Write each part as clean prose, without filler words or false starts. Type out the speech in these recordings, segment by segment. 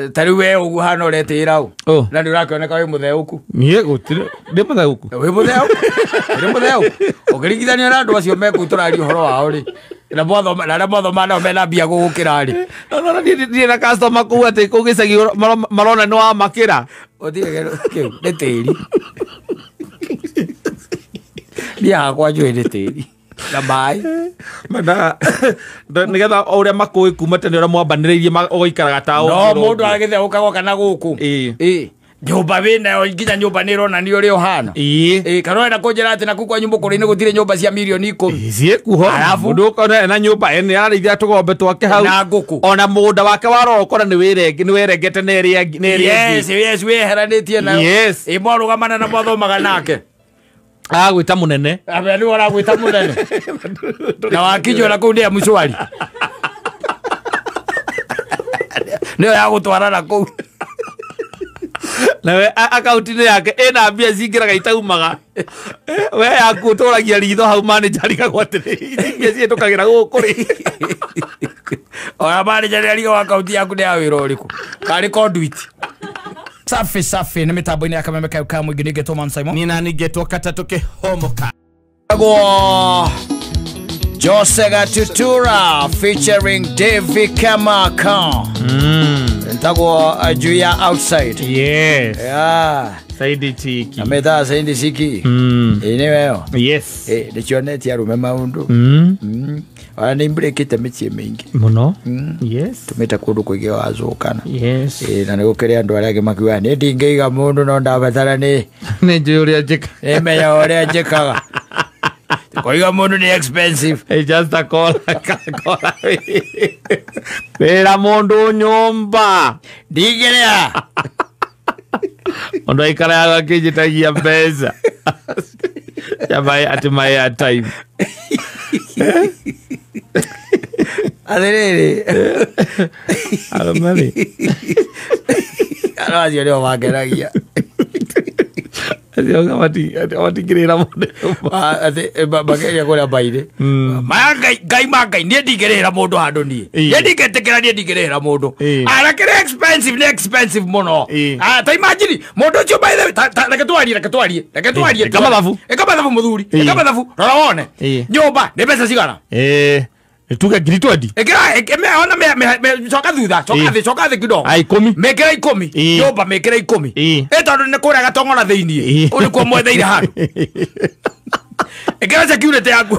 Ta rĩu we ũguo hana ũretĩĩra ũ na nĩ ũrakĩoneka wĩ mũtheũku. Niĩ gũtirĩ ndĩ mũtheũku. Wĩ mũtheũku, wĩ mũtheũku ũkĩringithania na andũ acio mekũu tũraria ũhoro wao rĩ, na mwathoma na arĩa mwathoma nao mena mbia gũgũkĩra rĩ. No niĩ na customer kũu atĩ kũu gĩcagi marona nĩ wamakĩra. Gũtirĩ kĩu nĩ tĩri. Niĩ hakwa njũĩ nĩ tĩri na maĩ. Mana nĩgetha o ũrĩa makũĩ kuma tene ũrĩa mwambanĩrĩirie ũgaikaraga ta no ũngĩ mũndũ agĩtheũka goka na gũkũ. Ĩĩ. Nyũmba wĩnayo nginya nyũmba nĩ ĩronania ũrĩa ũhana. Ĩĩ. Ĩĩ, kana ũrenda kũnjĩra atĩ naku kwanyu mũkũrũ-inĩ gũtirĩ nyũmba cia mirioni 10? Ciĩkuho. Arabu? Mũndũ ũkona ena nyũmba ene ararĩithia tũgombe twake hau na ngũkũ ona mũgũnda wake warora ũkona nĩ wĩrengete na ĩrĩa ĩngĩ na ĩrĩa Yes, ĩngĩ. yes, wĩyeheranĩtie nayo. Yes. Ĩ, mwarũgamana na mwathomaga nake. Agwĩta mũnene. Abe nĩ ũragwĩta mũnene na wakinywo na kũu nĩ ya mũcwari nĩyo ya gũtwara na kũu. Nawe akaunti-inĩ yake ĩna mbia cingĩraga itaumaga. We yaku ũtũragia ritho hau manager arigagwo atĩrĩ, ici mbia cihetũkagĩra gũkũ rĩ. Ona manager nĩ arigagwo akaunti yaku nĩ ya wĩra ũrĩkũ karĩ conduit. Safi safi nĩ mĩtambo-inĩ ya kameme kau ka mũingĩ nĩngetwo Man Simon. Niĩ nani ngetwo Katatũ Kĩhomoka. Agwo Jose Gatutura featuring Davy Kamaka. Ntagwo Juya Outside. Yes. Yeah. Saidi Chiki. Na methaa Saidi Chiki. Ĩ nĩ weo. Yes. Ĩ ndĩcionetie arũme maũndũ. Ona nĩ mbrekĩte mĩciĩ mĩingĩ. Mũno. Yes. Tũmĩte kũndũ kũingĩ wacũkana. Yes. Ĩ na nĩ gũkĩrĩ andũ arĩa angĩ makiugaga niĩ ndingĩiga mũndũ no ndabatara nĩ Nĩ njũĩ ũrĩa njĩkaga. nĩ menya ũrĩa njĩkaga. Kũiga mũndũ nĩ expensive. It's just a call, call. Wĩra mũndũ nyũmba. Ndingĩrĩa. Mũndũ aikaraga akĩnjĩtagia mbeca. Cia my atĩ my airtime. Atĩrĩrĩ. Arũme rĩ. Andũ acio nĩo mangenagia. Acio matingĩrĩra mũndũ nyũmba. Atĩ mageria kũrĩa mbairĩ. Maya ngai ngai ma ngai niĩ ndingĩrĩhĩra mũndũ handũ niĩ. Ĩĩ. Niĩ ndingĩtĩkĩra niĩ ndingĩrĩhĩra mũndũ. Ĩĩ. Arakĩrĩ expensive nĩ expensive mũno. Ĩĩ. Ta imagine mũndũ ũcio by the way reke twarie reke twarie reke twarie. Ĩka mathabu. Ĩka mathabu mũthuri. Ĩĩ. Ĩka mathabu rora wone. Ĩĩ. Nyũmba nĩ mbeca cigana? Ĩĩ. Tuge ngiri 20. Ĩkĩra ona coka thutha coka Ĩĩ. thĩ coka thĩ kidogo. A 10. Mĩkĩra 10. Ĩĩ. Nyũmba mĩkĩra 10. Ĩĩ. Ĩ tondũ nĩ kũrĩa gatong'ora thĩiniĩ. Ĩĩ. Kũu nĩkuo mwetheire handũ. Ĩkĩra security yaku.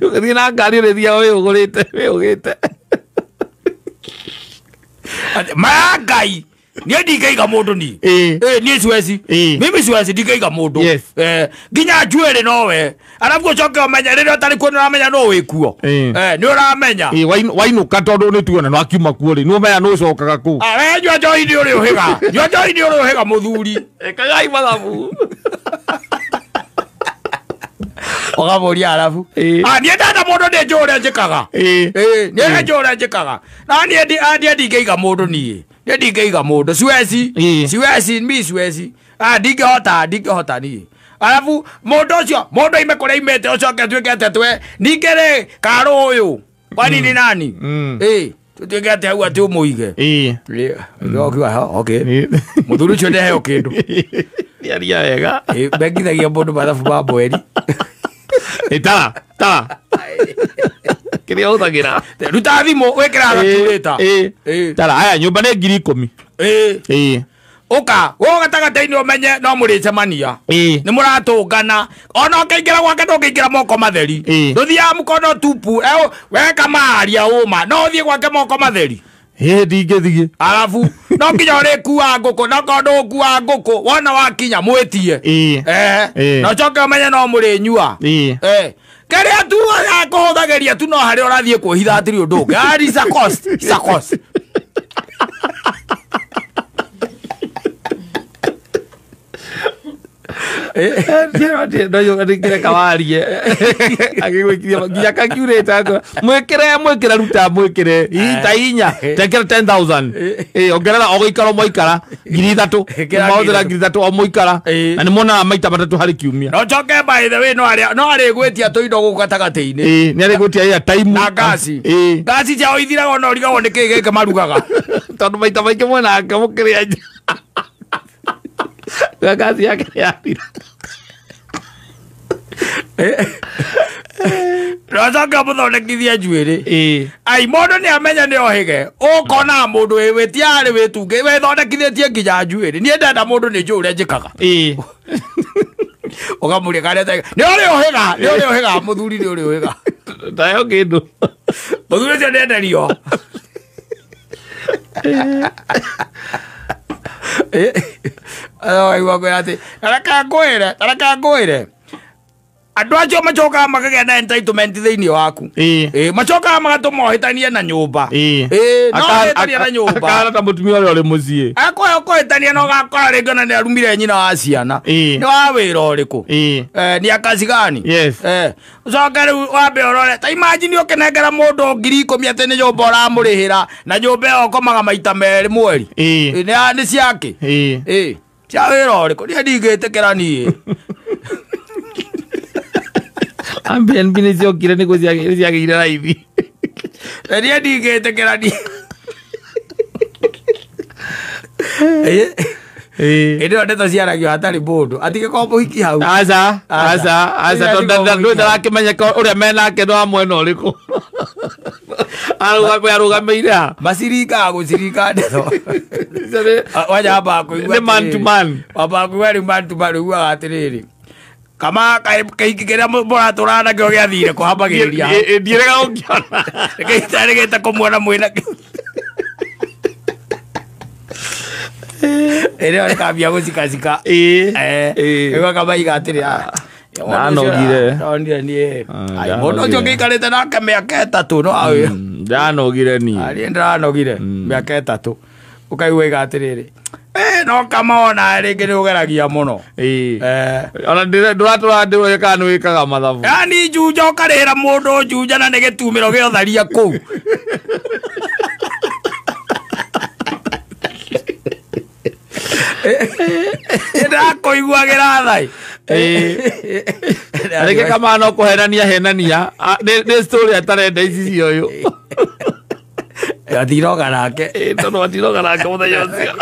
Ũgĩthiĩ na ngari ũrĩthiaga wĩyũgũrĩte wĩyũgĩte. Maya ngai niĩ ndingĩiga mũndũ niĩ. Ĩĩ. Ĩ niĩ siwezi. Ĩĩ. Mimi siwezi ndingĩiga mũndũ. Yes. Nginya njuĩrĩ nowe. Arabu ũcoke ũmenye rĩrĩa ũtarĩ kuo nĩ ũramenya nũ wĩkuo. Ĩĩ. Nĩ ũramenya. Ĩĩ wainũka tondũ nĩ tuona nĩ wakiuma kuo rĩ nĩ ũmenya nĩ ũcokaga kũu. We nyua njohi nĩ ũrĩ ũhĩga. Nyua njohi nĩ ũrĩ ũhĩga mũthuri. Ĩkagai mathabu. Ũkamũria arabu. Ĩĩ. Niĩ ndenda mũndũ nĩ njũĩ ũrĩa njĩkaga. Ĩĩ. Ĩĩ, niĩ njũĩ ũrĩa njĩkaga. Na niĩ ndingĩiga mũndũ niĩ. Niĩ ndingĩiga mũndũ. Siwezi. Ĩĩ. Siwezi, mi siwezi. Ndingĩhota, ndingĩhota niĩ. Arabu mũndũ ũcio, mũndũ aime kũrĩa aimĩte ũcoke atuĩke atĩ atwe ningĩ rĩ karũ ũyũ. Kwani ni nani? Ĩĩ, tũtuĩke atĩ hau atĩ ũmũige. Ĩĩ. Ĩĩ, ũkiuga, okay. Ĩĩ. Mũthuri ũcio ndeheo kĩndũ. Nĩaria wega. Ĩĩ, mengithagia mũndũ mathabu ma mweri. Ĩ tara, tara. Kĩrĩa ũhũthagĩra. Ruta thimũ wĩkĩraga calculator. Ĩĩ. Ĩĩ. Tara, aya nyũmba nĩ ngiri 10. Ĩĩ. Ĩĩ. Ũka, gũkũ gatagatĩ-inĩ ũmenye no mũrĩcemania. Ĩĩ. Nĩ mũratũngana. Ona ũkĩingĩra gwake ndũngĩingĩra moko matheri. Ĩĩ. Ndũthiaga mũkono tupu. Weka maria ũma. No ũthiĩ gwake moko matheri. Ĩĩ ndingĩthiĩ. Arabu no nginya ũrĩkua ngũkũ no korwo ndũgũkua ngũkũ wona wakinya mwĩtie. Ĩĩ. Ĩĩ. Na ũcoke ũmenye no mũrĩnyua. Ĩĩ. Kĩrĩa tu akũhũthagĩria tu no harĩa ũrathiĩ kwĩhitha hatirĩ ũndũ ũngĩ. It's a cost. It's a cost. Ndingĩreka warie. Agĩgwĩkiria nginya calculator. Mwĩkĩre mwĩkĩre ruta mwĩkĩre. Ta inya. Tekera 10,000. Ĩĩ ongerera o gũikara mwaikara ngiri 3. Ĩkĩra Mahũthĩra ngiri 3 o mũikara. Ĩĩ. Na nĩ monaga maita matatũ harĩ kiumia. No njoke by the way no arĩgwĩtia tũindo gũkũ gatagatĩ-inĩ. Ĩĩ nĩ arĩgwĩtia airtime. Na ngasi. Ĩĩ. Ngasi ciao ithiraga ona ũrigagwo nĩ kĩĩ gĩkĩ marugaga. Tondũ maita maingĩ mwenake mũkĩrĩa nja. Ngasi yake yathira. Ndocoke mũthondekithie njuĩrĩ. Ĩĩ. Ai mũndũ nĩ amenya nĩ ohĩge. Ũkona mũndũ wĩtiarĩ wĩtunge wĩthondekithĩtie nginya njuĩrĩ. Niĩ ndenda mũndũ nĩ njũĩ ũrĩa njĩkaga. Ĩĩ. Ũkamũria karĩa nĩ ũrĩ ũhĩga, nĩ ũrĩ ũhĩga mũthuri nĩ ũrĩ ũhĩga. Tayo kĩndũ. Mũthuri ũcio nĩenderio. Waigua kwĩra atĩ reke ngwĩre, reke ngwĩre. Andũ acio macokaga makagĩa na entitlement thĩinĩ waku. Ĩĩ. Ĩĩ, macokaga magatũma ũhĩtanie na nyũmba. Ĩĩ. Ĩĩ, no ũhĩtanie na nyũmba. Akahana ta mũtumia ũrĩa ũrĩ mũciĩ. Akũhe ũkũhĩtania na ũgakora rĩngĩ ona nĩ arumire nyina wa ciana. Ĩĩ. Nĩ wa wĩra ũrĩkũ? Ĩĩ. Nĩ akazi gani? Yes. Ũcoke rĩu wambe ũrore ta imagine ũkĩnengera mũndũ 10,000 atĩ nĩ nyũmba ũramũrĩhĩra na nyũmba ĩyo ũkomaga maita merĩ mweri. Ĩĩ. Nĩ ciake? Ĩĩ. Ĩĩ. Cia wĩra ũrĩkũ? Niĩ ndingĩtĩkĩra niĩ. Airbnb nĩ ciokire nĩguo ciagĩire raithi. Niĩ ndingĩtĩkĩra niĩ. Ĩĩ. Ĩĩ. Hĩndĩ ĩyo ndeto ciaragio hatarĩ mũndũ atigĩkorwo mũhiki hau. Aca, aca, aca, tondũ ndũ ndarakĩmenyeka ũrĩa menake nĩ wa mwena ũrĩkũ. Arũgamĩire ha? Maciringaga gũciringa ndeto. Wanyambaga kũigua Nĩ man to man. Wambaga kũigua rĩu man to man ugaga atĩrĩrĩ. Kama kĩhiki kĩrĩa mũratũraga nakĩo gĩathire kũhambagĩrĩria hau. Ndiĩrĩga gũkĩona. Gĩtarĩgĩte kũmuona mwĩna kĩo. Ĩrĩa rĩkambia gũcikacika. Ĩĩ. Ĩĩ. Rĩu akamaiga atĩrĩ, ah, Ndanogire. Ndonire niĩ. Ah, Ai, mũndũ ũcio ndanogire. ngĩikarĩte nake mĩaka 3 no awe. Ndanogire niĩ. Niĩ ndĩranogire mĩaka 3. Ũkaigua iga atĩrĩrĩ. No kama ona rĩngĩ nĩ ũgeragia mũno. Ĩĩ. Ona ndũratũra ndĩroria kana nĩ wĩkaga mathabu. Yaani njunja ũkarĩhĩra mũndũ njunja na nĩ gĩtumĩro gĩotharia kũu. Ndĩrakũiguagĩra thai. Rĩngĩ kama no kũhenania henania. Nĩ story atarenda ici cioyũ. Atiroga nake. Ĩĩ, tondũ atiroga nake mũthenya ũcio.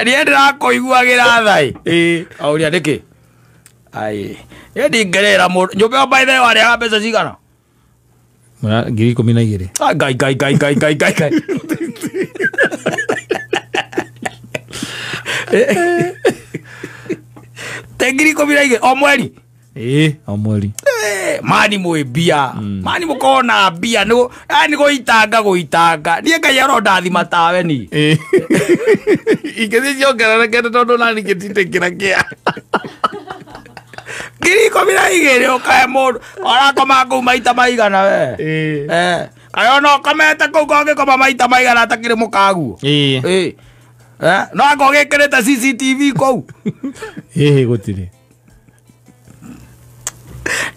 Niĩ ndĩrakũiguagĩra thai. Ĩĩ. Auria nĩkĩ? Ai. Niĩ ndingĩrĩra mũndũ. Nyũmba ĩyo by the way warĩhaga mbeca cigana? 12,000. Ai, Ngai ngai ngai ngai ngai ngai ngai. Te 12,000 o mweri? Ĩĩ, o mweri. Mani mwĩ mbia. Mani mũkorwo na mbia nĩ yani gũitanga gũitanga. Niĩ Ngai arondathima tawe ni. Ĩĩ. Ingĩthiĩ ciongererekete tondũ nani ngĩtindĩkĩra kĩa. 12,000 ũkahe mũndũ ũrakoma kũu maita maigana we. Ĩĩ. Kaĩ ona ũkomete kũu kongĩkoma maita maigana atakĩrĩ mũkaguo. Ĩĩ. Ĩĩ. No anga ũgĩkĩrĩte CCTV kũu. Ĩĩ gũtirĩ.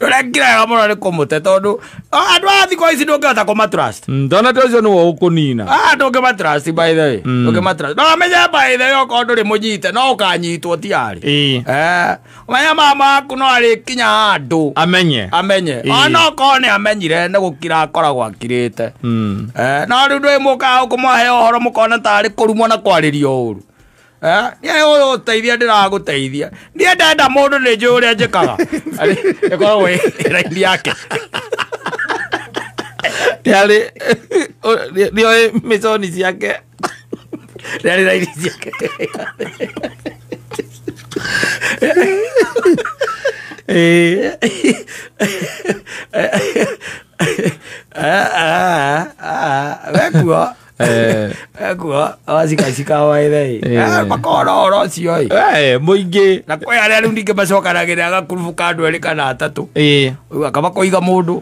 Ũrekira wega mũno nĩ kũmũte tondũ andũ aya thikũ ici ndũngĩhota kũmatrust. Ndona ta ũcio nĩwe ũkũnina. Ah, ndũngĩmatrust by the way. Ndũngĩmatrust. No amenye by the way okorwo ndũrĩ mũnyite no ũkanyitwo tiarĩ. Ĩĩ. Ũmenye mama waku no arĩkinya handũ. Amenye. Amenye. Ona okorwo nĩ amenyire nĩ gũkira akoragwo akirĩte. No rĩu ndũĩ mũkaga kũmũhe ũhoro mũkona tarĩ kũrumwo na kwarĩrio ũru. Niĩ ũyũ ũteithia ndĩragũteithia. Niĩ ndenda mũndũ nĩ njũĩ ũrĩa njĩkaga. Ĩkoragwo ĩ raini yake. Yarĩ nĩoĩ mĩconi ciake. Yarĩ raini ciake. Ĩĩ. Wekuo. Wekuo wacikacika waithei. Makona ũhoro ũcio ĩ. Mũingĩ. Na kwĩ arĩa rĩu ningĩ macokanagĩrĩra gakurubu ka andũ erĩ kana atatũ. Ĩĩ. Kaba kũiga mũndũ.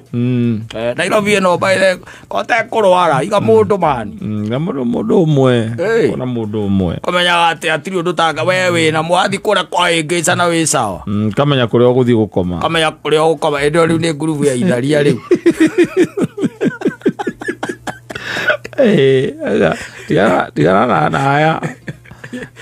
Nairobi ĩno by the kote kũrwara iga mũndũ mani. Na mũndũ ũmwe. Ona mũndũ ũmwe. Kũmenyaga atĩ hatirĩ ũndũ tanga we wĩna mwathi kũrĩa kwa ĩngĩca na wĩ sawa. Kamenya kũrĩa ũgũthiĩ gũkoma. Kamenya kũrĩa ũgũkoma. Ĩndĩ ĩyo rĩu nĩ ngurubu ya itharia rĩu. Tigana na haya.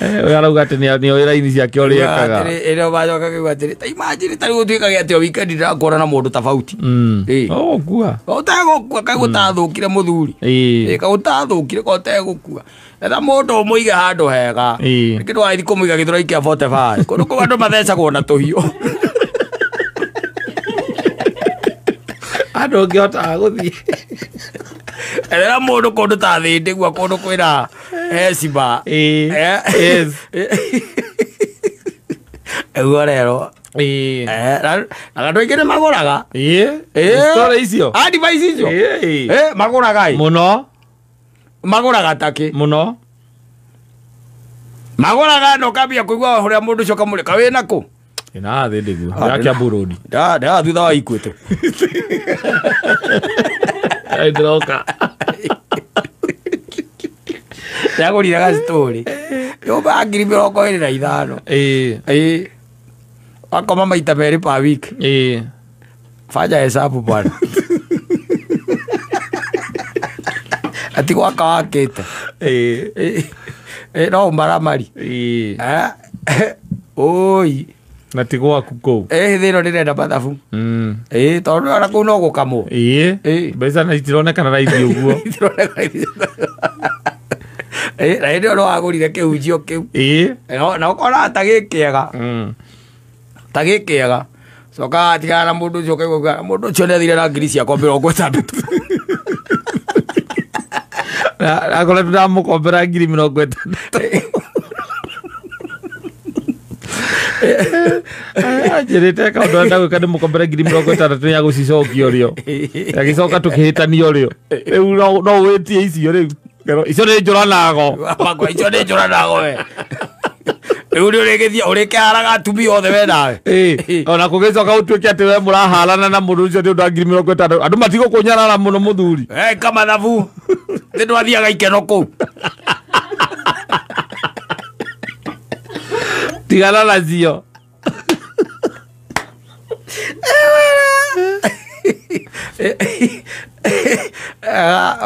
Ũyũ arauga atĩ nĩ oĩ raini ciake ũrĩa ekaga. Ĩrĩa macoka kiuga atĩrĩ, ta imagine ta rĩu ũtuĩkage atĩ o weekend ndĩrakuona na mũndũ tofauti. Ĩĩ. Ũgũkua. Ũtegũkua kaĩ gũtathũkire mũthuri. Ĩĩ. Ĩĩ, kaĩ gũtathũkire ka ũtegũkua. Etha mũndũ ũmũige handũ hega. Ĩĩ. Nĩkĩ ndũgathiĩ kũmũiga gĩthũrai kĩa 45? Kũndũ kũu andũ mathecagwo na tũhiũ. Andũ ũngĩhotaga gũthiĩ. Ethera mũndũ kũndũ ta thĩndĩ gua kũndũ kwĩna hecima. Ĩĩ. Yes. Ũguo rero. Ĩĩ. Na andũ aingĩ nĩ magũraga. Ĩĩ. Ĩĩ. Story icio. Advice icio. Ĩĩ. Magũraga ĩ. Mũno. Magũraga takĩ. Mũno. Magũraga na ũkambia kũigua ũrĩa mũndũ ũcio ũkamũrĩka wĩna kũ. Ĩna thĩ ndĩguo. Ya Kiambu Road. Nda thutha wa Equity. Ndĩroka. Ndagũrire gacitorĩ. Nyũmba ya 25,000. Ĩĩ. Ĩĩ. Wakoma maita merĩ per week. Ĩĩ. Fanya hesabu bwana. Ati gwaka wakĩte. Ĩĩ. Ĩĩ, no ũmaramari. Ĩĩ. Oi. Na ti gwaku kũu. Ĩĩ thĩ ĩno ndĩrenda mathabu. Ĩĩ, tondũ ona kũu no gũkamwo. Ĩĩ. Ĩĩ. Mbeca na itironekana raithi ũguo. Ĩĩ, na hĩndĩ ĩyo no wagũrire kĩhunjio kĩu. Ĩĩ. Na ũkona ta gĩkĩega. Ta gĩkĩega. Coka tigana na mũndũ ũcio ũkaigua mũndũ ũcio nĩathire na ngiri ciakwa 60. Akoretwo ndamũkombera ngiri 60. Anjĩrĩte kaũndũ arenda gwĩka ndĩmũkombere ngiri 60 ya gũcicokia ũrĩo. Agĩcoka tũkĩhĩtania ũrĩo. Rĩu no wĩtie icio rĩu. Icio nĩ njũranago. Makwa icio nĩ njũranago we. Rĩu nĩ ũrĩgĩthiĩ ũrĩkĩharaga atumia othe we nawe. Ĩĩ. Ona kũgĩcoka ũtuĩke atĩ we mũraharana na mũndũ ũcio nĩ ũndũ wa ngiri 60. Andũ matigũkũnyarara mũno mũthuri. Eka mathabu. Nĩ ndwathiaga ikeno kũu. Tigana nacio.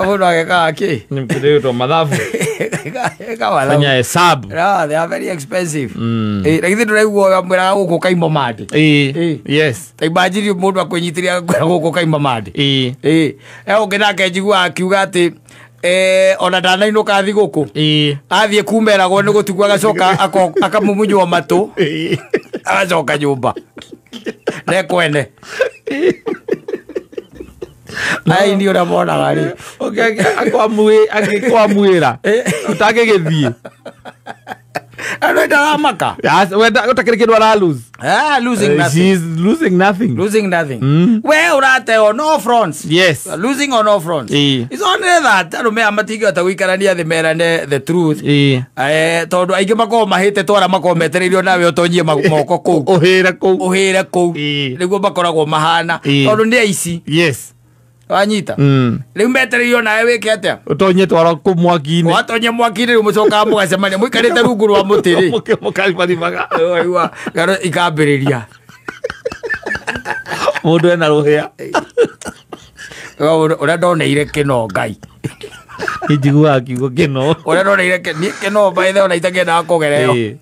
Mũndũ agekaga kĩ? Nĩ mathabu. Eka mathabu. Fanya hesabu. No, they are very expensive. Na githĩ ndũraigua mwĩraga gũkũ kaima mandĩ. Ĩĩ. Yes. Ta imagine mũndũ akwĩnyitĩrĩra agakwĩra gũkũ kaima mandĩ. Ĩĩ. Ĩĩ. He ũngĩ nake njiguaga akiuga atĩ ona ndanainũka thigũkũ. Ĩĩ. Athiĩ kumeragwo nĩ gũtigwo agacoka akamumunywo matũ. Ĩĩ. Agacoka nyũmba. Nekwene. Ai ni ũrĩa monaga rĩ. Angĩkwamwĩra ũtangĩgĩthiĩ. Andũ ndaramaka. Ũtakĩrĩ kĩndũ ara lose. Losing nothing. She is losing nothing. Losing nothing. We ũrateo no fronts. Yes. Losing on all fronts. It's only that arũme aya matingĩhota gũikarania thĩ merane the truth. Tondũ aingĩ makoragwo mahĩte twara makoragwo metereirio nawe ũtonyie moko kũu. Ũhĩre kũu. Ũhĩre kũu. Nĩguo makoragwo mahana. Tondũ nĩ aici. Yes. Wanyita. Rĩu metereirio nawe wĩke atĩa? Ũtonye twara kũ mwaki-inĩ. Watonye mwaki-inĩ rĩu mũcokaga mũgacemania mũikarĩte rungu rwa mũtĩ rĩ. Mũkaribaribaga. Ũraigua ng'ano ikambĩrĩria. Mũndũ ena rũhĩa. Ũrĩa ndoneire kĩno Ngai. Njiguaga kiugo kĩno. Ũrĩa ndoneire kĩno by the way ona itakĩendaga kũgereo.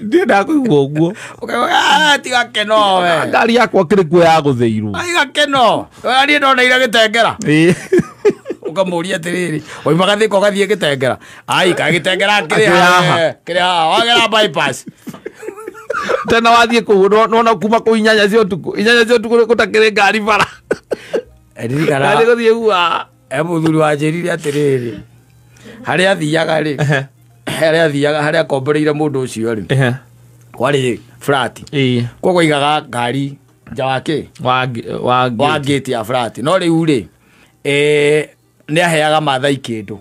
Ndiendaga kũigua ũguo. Ũkaigua tiga kĩno we. Ngari yakwa kĩrĩ kuo ya gũthĩirwo. Tiga kĩno. Ũrĩa niĩ ndoneire gĩtengera. Ũkamũria atĩrĩrĩ, waumaga Thĩka ũgathiĩ gĩtengera. Ai, kaĩ gĩtengera kĩrĩ haha. Kĩrĩ haha. Wagera bypass. Tena wathiĩ kũu nĩwona kuma kũu 8 cia ũtukũ. 8 cia ũtukũ gũtakĩrĩ ngari bara. Ndirikana. Ndarĩ gũthiĩ gua. Mũthuri wanjĩrire atĩrĩrĩ, harĩa athiaga rĩ, harĩa athiaga harĩa akomboreire mũndũ ũcio rĩ, kwarĩ flat. Koguo aigaga ngari nja wa kĩ? Wa gate ya flat. No rĩu rĩ, nĩ aheaga Maathai kĩndũ.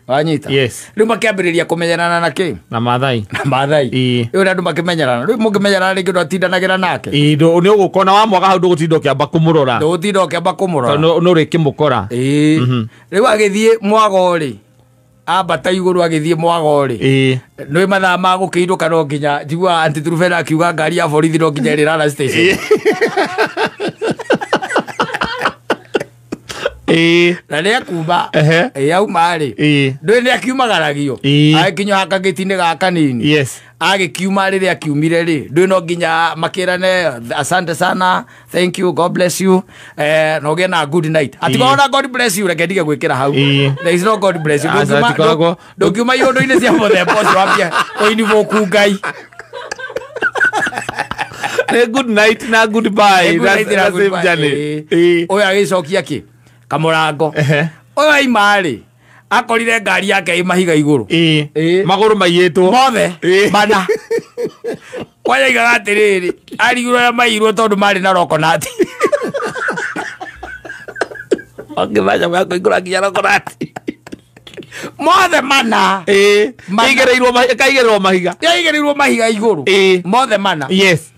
Wanyita? Yes. Rĩu makĩambĩrĩria kũmenyerana na kĩ? Na Maathai. Na Maathai. Rĩu andũ makĩmenyerana. Rĩu mũngĩmenyerana rĩngĩ ndwatindanagĩra nake. Nĩ ũgũkona wamwaga hau ndũgũtinda ũkĩamba kũmũrora. Ndũgũtinda ũkĩamba kũmũrora. Tondũ nĩ ũrĩkĩmũkora. Rĩu agĩthiĩ mwago rĩ, ambata igũrũ agĩthiĩ mwago rĩ. Nĩ mathaa ma gũkĩinũka no nginya njiguaga Aunty Trufena akiuga ngari ya borithi no nginya ĩrĩrara station. Ĩĩ. Na nĩ akuma. Ehe. Ĩ auma rĩ. Ĩĩ. Ndũĩ nĩ akiumagaragio. Ĩĩ. Agĩkinya hakagĩti-inĩ ga kanini. Yes. Agĩkiuma rĩrĩa akiumire rĩ, ndũĩ no nginya makĩrane asante sana, thank you, God bless you, na ũgĩe na good night. Atikorwo na God bless you, reke ndige gwĩkĩra hau. Ĩĩ. There is no God bless you. Aca, atikoragwo- Ndũngiuma iũndũ-inĩ cia mũthemba ũcio wambie kũinvoke Ngai. Nĩ good night na goodbye. Good night na That's the same goodbye. journey. Ĩĩ. Ĩĩ. Ũyũ agĩcokia kĩ kamũrango. Ehe. Ũyũ aima rĩ, akorire ngari yake ĩ mahiga igũrũ. Ĩĩ. Ĩĩ. Magũrũ maiyĩtwo. Mothe Ĩĩ. mana. Kwanyaigaga atĩrĩrĩ, arigirwo arĩa maiyirwo tondũ marĩ na rokonati. Ũngĩmenya makũingũra nginya rokonati. Mothe mana. Ĩĩ. Mana. Ĩigĩrĩirwo ĩkaigĩrĩrwo mahiga. Yaigĩrĩirwo mahiga igũrũ. Ĩĩ. Mothe mana. Yes.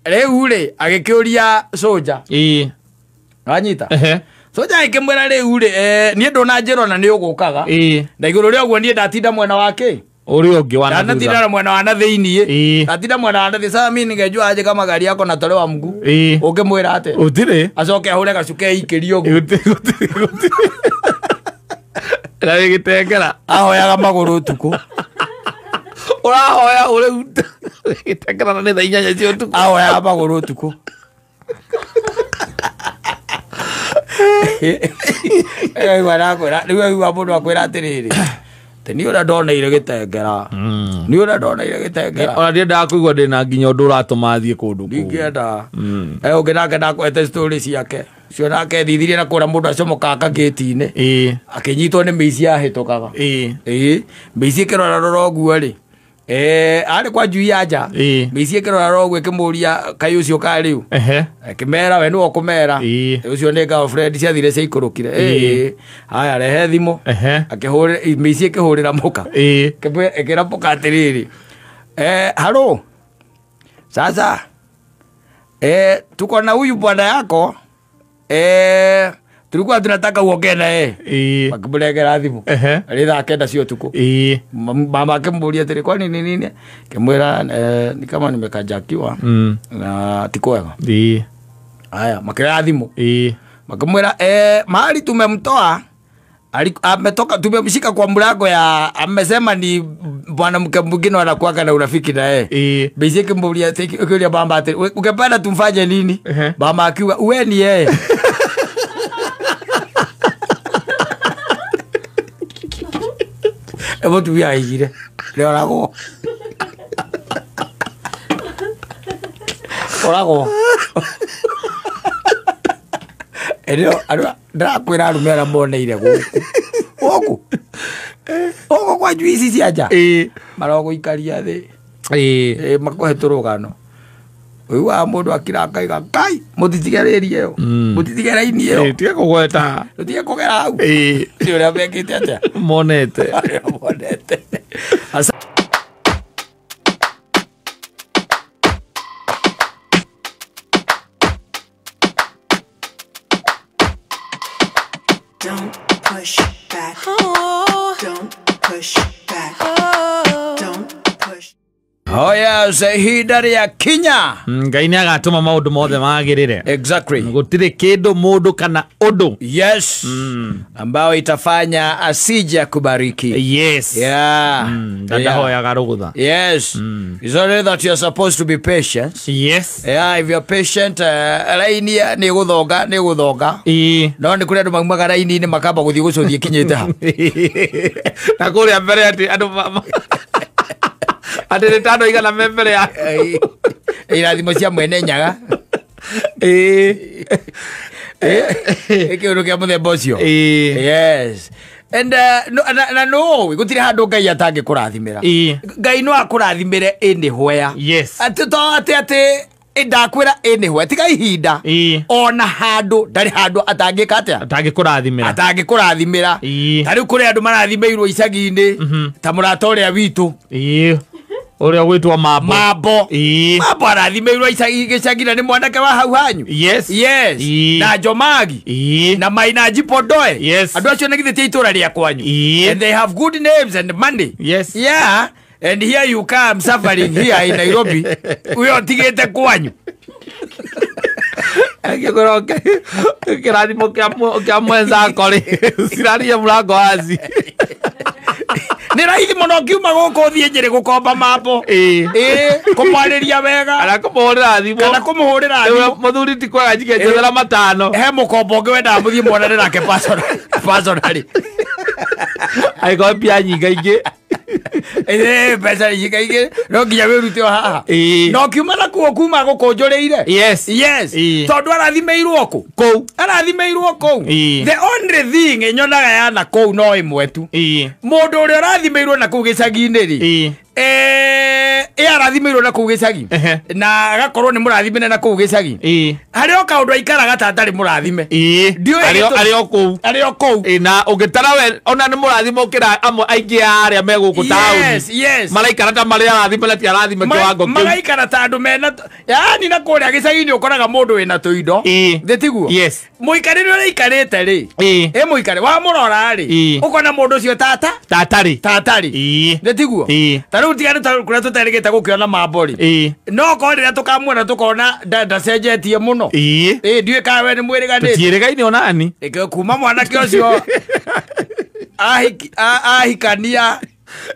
Rĩu rĩ, agĩkĩũria soja. Ĩĩ. Wanyita? Ehe. Soja agĩkĩmwĩra rĩu rĩ, niĩ ndũnanjĩra ona nĩ ũgũkaga. Ĩĩ. Na igũrũ rĩa ũguo niĩ ndatinda mwena wa kĩ? Ũrĩa ũngĩ wa na Ndatinda thutha. na mwena wa na thĩiniĩ. Ĩĩ. Ndatinda mwena wa na thĩ. Sasa mimi ningejua aje kama gari yako natolewa mguu. Ĩĩ. Ũngĩmwĩra atĩa? Gũtirĩ. Acoke ahũre gacuke eikĩrie ũguo. Gũtirĩ, gũtirĩ, gũtirĩ. Na gĩtengera. Ahoyaga magũrũ ũtukũ. Ũrahoya ũrĩu. Gĩtengera na nĩ thaa 8 cia ũtukũ. Ahoyaga magũrũ ũtukũ. Aigua nakwĩra, rĩu aigua mũndũ akwĩra atĩrĩrĩ, atĩ niĩ ũrĩa ndoneire gĩtengera. Niĩ ũrĩa ndoneire gĩtengera. Ona ndiendaga kũigua ndĩna nginya ũndũ ũratũma thiĩ kũndũ kũu. Ndingĩenda. Ũngĩ nake ndakwete story ciake. Cio nake thithirie na kũrĩa mũndũ acomokaga gate-inĩ. Ĩĩ. Akĩnyitwo nĩ mĩici yahĩtũkaga. Ĩĩ. Ĩĩ, mĩici ĩkĩrora rora ũguo rĩ, arĩ kwa njui ya nja. Ĩĩ. Mĩici ĩkĩrora rora ũguo ĩkĩmũria kaĩ ũcio karĩ ũ. Ehe. Akĩmera we nĩwe ũkũmera. Ĩĩ. Ũcio nĩ girlfriend ciathire ciaikũrũkire. Ĩĩ. Ĩĩ. Haya rehe thimũ. Ehe. Akĩhũrĩra mĩici ĩkĩhũrĩra mũka. Ĩĩ. Ĩkĩra mũka atĩrĩrĩ, halo. Sasa tuko na huyu bwana yako, tulikuwa tunataka uongee na yeye. Ĩĩ. Makĩmũnengera thimũ. Ehe. Arĩ thaa 9 cia ũtukũ. Ĩĩ. Mama akĩmũria atĩrĩ, kwani ni nini? Akĩmwĩra ni kama nimekajakiwa na ti kwega. Ĩĩ. Haya, makĩoya thimũ. Ĩĩ. Makĩmwĩra mahali tumemtoa ametoka, tumemshika kwa mlango ya, amesema ni mwanamke mwingine anakuaga na urafiki na yeye. Ĩĩ. Basi akĩmũria akĩũria mama atĩrĩ, ungependa tumfanye nini? Ehe. Mama akiuga we ni yeye. Mũtumia aigire nĩoragwo oragwo. Ĩrĩo ndĩrakwĩra arũme arĩa moneire gũkũ gũkũ gũkũ kwa njui ici cia nja. Ĩĩ. Marogũikaria thĩ. Ĩĩ. Ĩ makũhe tũrũgano. Ũiguaga mũndũ akira akaiga Ngai mũtitigererie ĩyo. Mũtitige raini ĩyo. Ĩĩ, tiga kũgweta. Tũtige kũgera hau. Ĩĩ. Nĩ ũrĩa mekĩte atĩa? Monete. Arĩa monete. Don't push back. Don't push back. Don't push. Oh yes, ihinda rĩa kinya. Ngai nĩ agatũma maũndũ mothe magĩrĩre. Exactly. Gũtirĩ kĩndũ mũndũ kana ũndũ. Yes. Ambao itafanya asije akubariki. Yes. Yeah. Ndahoyaga rũgũtha. Yes. It's only that you're supposed to be patient. Yes. Yeah, if you're patient, raini nĩ gũthonga, nĩ gũthonga. Ĩĩ. No nĩ kũrĩ andũ maumaga raini-inĩ makamba gũthiĩ gũcũthia ikinyĩte ha. Na kũrĩa mbere atĩ andũ atĩ nĩ ta andũ aigana me mbere ya. Irathimo cia mwene nyaga. Ĩĩ. Ĩ kĩũndũ kĩa mũthemba ũcio. Ĩĩ. Yes. And na no gũtirĩ handũ Ngai atangĩkũrathimĩra. Ĩĩ. Ngai no akũrathimĩre anywhere. Yes. Atĩ to atĩ ndakwĩra anywhere tiga ihinda. Ĩĩ. Ona handũ ndarĩ handũ atangĩka atĩa? Atangĩkũrathimĩra. Atangĩkũrathimĩra. Ĩĩ. Ta rĩu kũrĩ andũ marathimĩirwo icagi-inĩ ta mũrata ũrĩa witũ. Ĩĩ. Ũrĩa ũgwĩtwo Mambo. Mambo. Ĩĩ. Mambo arathimĩirwo icagi gĩcagi na nĩ mwanake wa hau hanyu. Yes. Yes. Ĩĩ. Na Jomagi. Ĩĩ. Na Maina Jipodoe. Yes. Andũ acio nĩ githĩ ti itũra rĩa kwanyu. Ĩĩ. And they have good names and money. Yes. Yeah. And here you come suffering here in Nairobi. Uyo tigĩte kwanyu. Angĩkorwo kĩrathimo kĩa mwenzako rĩ ciraria mũrango wazi. Nĩ raithi mũno ngiuma gũkũ thiĩ Njĩrĩ gũkomba mambo. Ĩĩ. Ĩĩ, kũmwarĩria wega. Kana kũmũhũrĩra thimũ. Kana kũmũhũrĩra thimũ. Mũthuri ti kwega njike njethera matano. He mũkombo ũngĩ wendaga mũthiĩ muonane nake personally. Angĩkorwo mbia nyingaingĩ. Ĩĩ, mbeca nyingaingĩ no nginya wĩrute o haha. Ĩĩ. Na ũkiuma nakuo kuma gũkũnjũrĩire. Yes. Yes. Ĩĩ. Tondũ arathimĩirwo kũ? Kũu. Arathimĩirwo kũu. Ĩĩ. The only thing nyonaga ya na kũu no ĩmwe tu. Ĩĩ. Mũndũ ũrĩa ũrathimĩirwo na kũu gĩcagi-inĩ rĩ. Ĩĩ. Ĩ arathimĩirwo na kũu gĩcagi. Ehe. Na agakorwo nĩ mũrathimĩre na kũu gĩcagi. Ĩĩ. Harĩ o kaũndũ aikaraga ta atarĩ mũrathime. Ĩĩ. Ndiũĩ gĩtũmi. Arĩ o kũu. Arĩ o kũu. Ĩĩ, na ũngĩtara we ona nĩ mũrathime ũkĩra amwe aingĩ a arĩa me gũkũ taũni. Yes, yes. Maraikara ta marĩ arathime na ti arathime kĩwango kĩu. Magaikara ta andũ mena yaani na kũrĩa gĩcagi-inĩ ũkoraga mũndũ wĩna tũindo. Ĩĩ. Thĩ tiguo? Yes. Mũikarĩre ũrĩa aikarĩte rĩ. Ĩĩ. Ĩ mũikarĩ wamũrora rĩ. Ĩĩ. Ũkona mũndũ ũcio tata. Tatarĩ. Tatarĩ. Ĩĩ. Thĩ tiguo? Ĩĩ. Ta rĩu tiga nĩ ta kũrĩa tũterĩgĩte gũkĩona mambo rĩ. Ĩĩ. No korwo rĩrĩa tũkamuona tũkona ndacenjetie mũno. Ĩĩ. Ĩĩ, ndiũĩ kana we nĩ mwĩrĩganĩte. Tũtiĩrĩgaine onani. Ĩkĩ kuma mwanake ũcio ahikania.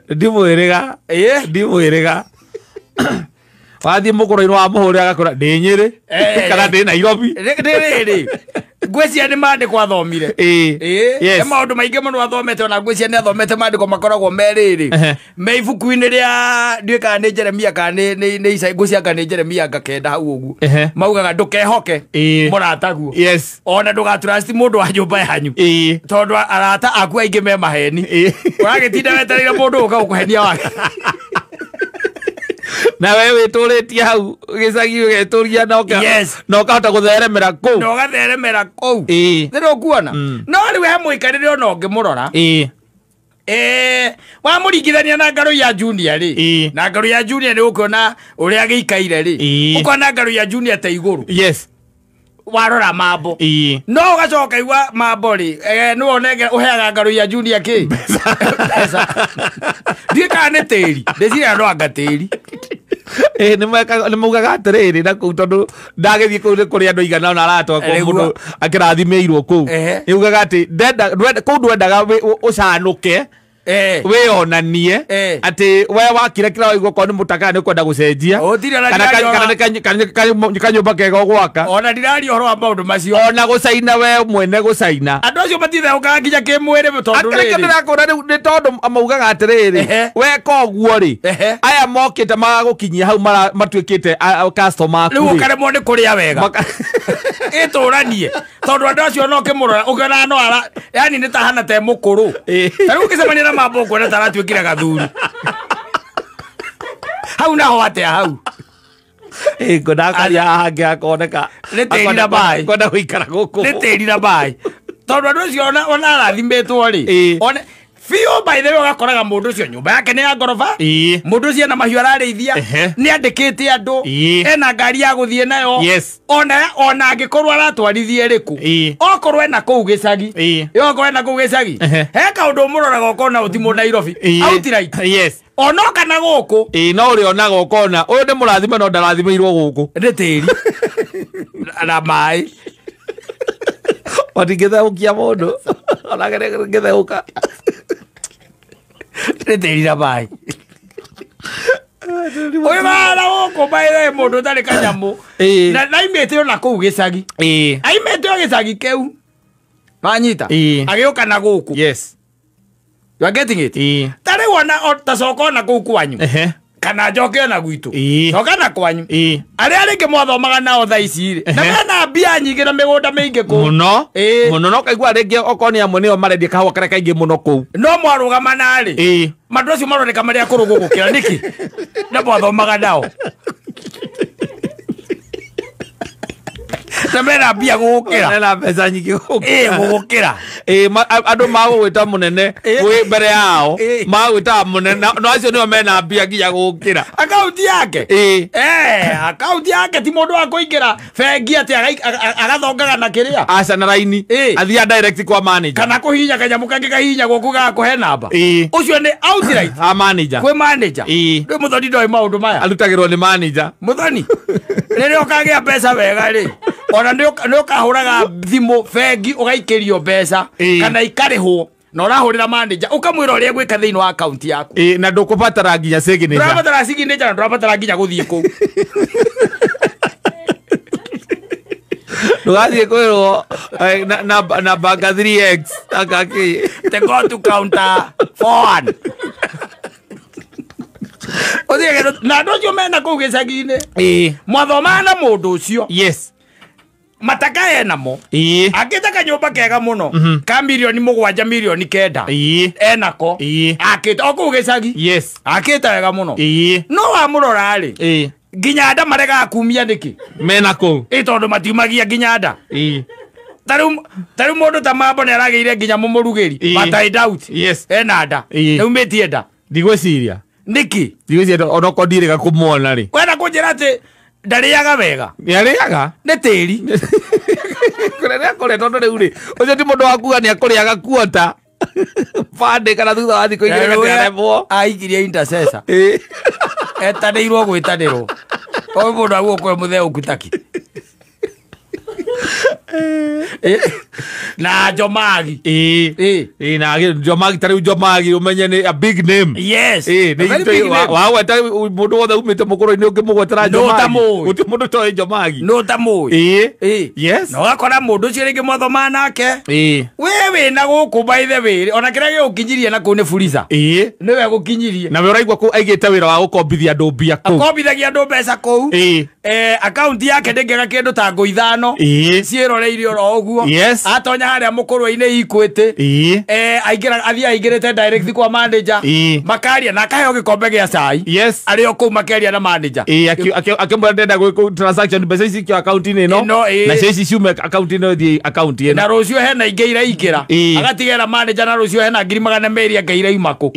Ndimwĩrĩga. Ĩĩ. Ndimwĩrĩga. Wathiĩ mũkũrũ-inĩ wa mũhũrĩra agakũra ndĩ Nyĩrĩ kana ndĩ Nairobi. Nĩ rĩrĩ ngwĩciria nĩ maandĩko athomire. Ĩĩ. Ĩĩ. Yes. He maũndũ maingĩ mũno athomete ona ngwĩciria nĩ athomete maandĩko makoragwo me rĩrĩ. Ehe. Me ibuku-inĩ rĩa ndiũĩ kana nĩ Jeremia kana nĩ Isaia, ngwĩciria anga nĩ Jeremia anga kenda hau ũguo. Ehe. Maugaga ndũkehoke Ĩĩ. mũrataguo. Yes. Ona ndũgatrust mũndũ wa nyũmba yanyu. Ĩĩ. Tondũ arata aku aingĩ me maheni. Ĩĩ. Ũragĩtinda wetereire mũndũ ũka gũkũhenia wake. Na we wĩtũrĩtie hau gĩcagi ũgetũria na Yes. na ũkahota gũtheremera kũu. Na ũgatheremera kũu. Ĩĩ. Nĩ ũkuona. No rĩu he mũikarĩre ona ũngĩmũrora. Ĩĩ. Wamũringithania na Ngarũ ya Junior rĩ. Ĩĩ. Na Ngarũ ya Junior nĩ ũkuona ũrĩa agĩikaire rĩ. Ĩĩ. Ũkona Ngarũ ya Junior ta igũrũ. Yes. Warora mambo. Ĩĩ. No ũgacoka igua mambo rĩ, nĩwe ũnengera ũheaga Ngarũ ya Junior kĩ? Mbeca. Ndiũĩ kana nĩ tĩri. Ndĩciria no anga tĩri. Ĩĩ, nĩ maugaga atĩrĩrĩ na kũu tondũ ndagĩthiĩ kũu nĩ kũrĩ andũ aigana ũna aratwa kũu Nĩguo. mũndũ akĩrathimĩirwo kũu. Ehe. Nĩ ugaga atĩ kũu ndwendaga ũcanũke wĩonanie atĩ we wakire kĩrĩa waigua okorwo nĩ mũtakara nĩ ũkwenda gũcenjia Gũtirĩ ona kana ndiraria kana nĩ kanyũmba kega ũgwaka. Ona ndiraria ũhoro wa maũndũ macio. Ona gũcaina we mwene gũcaina. Andũ acio matitherũkaga nginya kĩmwĩrĩ tondũ Akĩrĩ rĩrĩ. ndĩrakũra rĩu nĩ tondũ maugaga atĩrĩrĩ Ehe. weka ũguo rĩ Ehe. aya mokĩte magagũkinyia hau matuĩkĩte customer aku Rĩu rĩ. ũkaremwo nĩ kũrĩa wega. Ĩtũranie tondũ andũ acio no ũkĩmũrora ũkĩona no ara yani nĩ ta hana te mũkũrũ. Ĩĩ. Ta rĩu ũngĩcemania na mambo ũkuona ta aratuĩkire gathuri. Hau naho atĩa hau? Ĩĩ, ngona akaria haha hangĩ akoneka. Nĩ tĩri na maĩ. Kwenda gũikara gũkũ. Nĩ tĩri na maĩ. Tondũ andũ acio ona arathimĩtwo rĩ. Ĩĩ. Ona biũ by the way ũgakoraga mũndũ ũcio nyũmba yake nĩ ya ngoroba. Ĩĩ. Mũndũ ũcio ena mahiũ ararĩithia. Ehe. Nĩ andĩkĩte andũ. Ĩĩ. Ena ngari ya gũthiĩ nayo. Yes. Ona angĩkorwo aratwarithia ĩrĩkũ. Ĩĩ. Okorwo ena kũu gĩcagi. Ĩĩ. Ĩ, okorwo ena kũu gĩcagi. Ehe. He kaũndũ ũmũroraga ũkona ũti mũ Nairobi. Ĩĩ. Outright. Yes. Onoka na gũkũ. Ĩĩ, no ũrĩonaga ũkona ũyũ nĩ mũrathime no ndarathimĩirwo gũkũ. Nĩ tĩri. Na maĩ. Matingĩtheũkia mũndũ. Onake nĩngĩtheũka. Nĩ tĩri na maĩ. Ũyũ wara gũkũ by the way mũndũ ũtarĩ kanyamũ. Ĩĩ. Na aimĩte ona kũu gĩcagi. Ĩĩ. Aimĩte o gĩcagi kĩu. Wanyita? Ĩĩ. Agĩũka na gũkũ. Yes. You are getting it? Ĩĩ. Ta rĩu ona ta coka ona kũu kwanyu. Ehe. Kana njoke ona gwitũ. Ĩĩ. Coka na kwanyu. Ĩĩ. Arĩa rĩngĩ mwathomaga nao thaa ici rĩ. Na Ehe. mena mbia nyingĩ na mĩgũnda mĩingĩ kũu. Mũno. Ĩĩ. Mũno no kaigua rĩngĩ okorwo nĩ amwe nĩo marendia kahũa karĩa kaingĩ mũno kũu. No mwarũgama narĩ. Ĩĩ. Mandũ acio maroneka marĩ akũrũ gũgũkĩra nĩkĩ? Na mwathomaga nao. Na mena mbia gũgũkĩra. Mena mbeca nyingĩ gũgũkĩra. Ĩĩ, gũgũkĩra. Ĩĩ, andũ magũgwĩta mũnene Ĩĩ. wĩ mbere yao. Ĩĩ. Magũgwĩtaga mũnene no acio nĩo mena mbia nginya gũgũkĩra. Akaunti yake. Ĩĩ. Akaunti yake ti mũndũ wa kũingĩra bengi atĩ agathongaga na kĩrĩa. Aca na raini. Ĩĩ. Athiaga direct kwa manager. Kana kũhihinya kanyamũ kangĩ kahihinyagwo kũu gagakũhe namba. Ĩĩ. Ũcio nĩ outright. Ha manager. Kwĩ manager. Ĩĩ. Rĩu Mũthoni ndoĩ maũndũ maya. Arutagĩrwo nĩ manager. Mũthoni, rĩrĩa ũkagĩa mbeca wega rĩ, Ona nĩ ũkahũraga thimũ bengi ũgaikĩrio mbeca kana ikarĩhwo na ũrahũrĩra manager ũkamwĩra ũrĩa gwĩka thĩinĩ wa account yaku. Na ndũkũbatara nginya signature. Ndũrabatara signature na ndũrabatara nginya gũthiĩ kũu. Ndũgathiĩ kwĩrwo na banka 3x akaki. Te go to counter 4. Na andũ acio mena kũu gĩcagi-inĩ. Mwathoma na mũndũ ũcio. Yes. Mataka enamo. Akĩte kanyũmba kega mũno ka milioni 7 milioni 9. Enako. Akĩte o kũu gĩcagi. Yes. Akĩte wega mũno. No wamũrora rĩ. Nginya nda maregaga kumia nĩkĩ? Mena kũu. Tondũ matiumagia nginya nda. Tarĩu mũndũ ta Mambo nĩ aragĩire nginya mũmũrugĩri. But I doubt. Yes. Ena nda. Nĩumĩtie nda. Ndigwĩciria. Nĩkĩ? Ndigwĩciria onokorwo ndirĩga kũmuona rĩ. Wenda kũnjĩra atĩ ndarĩaga wega. Nĩarĩaga? Nĩ tĩri. Kũrĩa nĩakũrĩa tondũ rĩu rĩ, ũcio ti mũndũ wa kuga nĩakũrĩaga kuota. Bandĩ kana thutha wa thikũ igĩrĩ nĩaremwo. Aikirie intercessor. Etanĩirwo gwĩtanĩrwo. O mũndũ aguo kwĩ mũtheũku taki. Na Jomagi. Na Jomagi tarĩu Jomagi ũmenye nĩ a big name. Yes. Wagweta mũndũ wothe umĩte mũkũrũ-inĩ ũngĩmũgwetera Jomagi. Gũtirĩ mũndũ ũtoĩ Jomagi. No ta mũĩ. Yes. Na ũgakora mũndũ ũcio rĩngĩ mwathoma nake. We wĩna gũkũ by the way ona kĩrĩa gĩgũkinyirie na kũu nĩ Fuliza. Nĩwe gũkinyirie. Na we ũraigua kũu aigĩte wĩra wa gũkombithia andũ mbia kũu. Akombithagia andũ mbeca kũu. Akaunti yake ndĩngĩaga kĩndũ ta ngũ 5. Ciĩroreirie oro ũguo. Yes. Atonya harĩa mũkũrũ-inĩ Equity. Aingĩra athiĩ aingĩrĩte direct kwa manager. Makaria na akaheo gĩkombe gĩa cai. Yes. Arĩ o kũu makeria na manager. Akĩmwĩra ndĩrenda gwĩka transaction mbeca ici cikio akaunti-inĩ ĩno. Na cio ici ciume akaunti ĩno ithiĩ akaunti ĩno. Na rũciũ hena ingĩ iraingĩra. Agatigĩra manager na rũciũ hena 200,000 anga irauma kũ.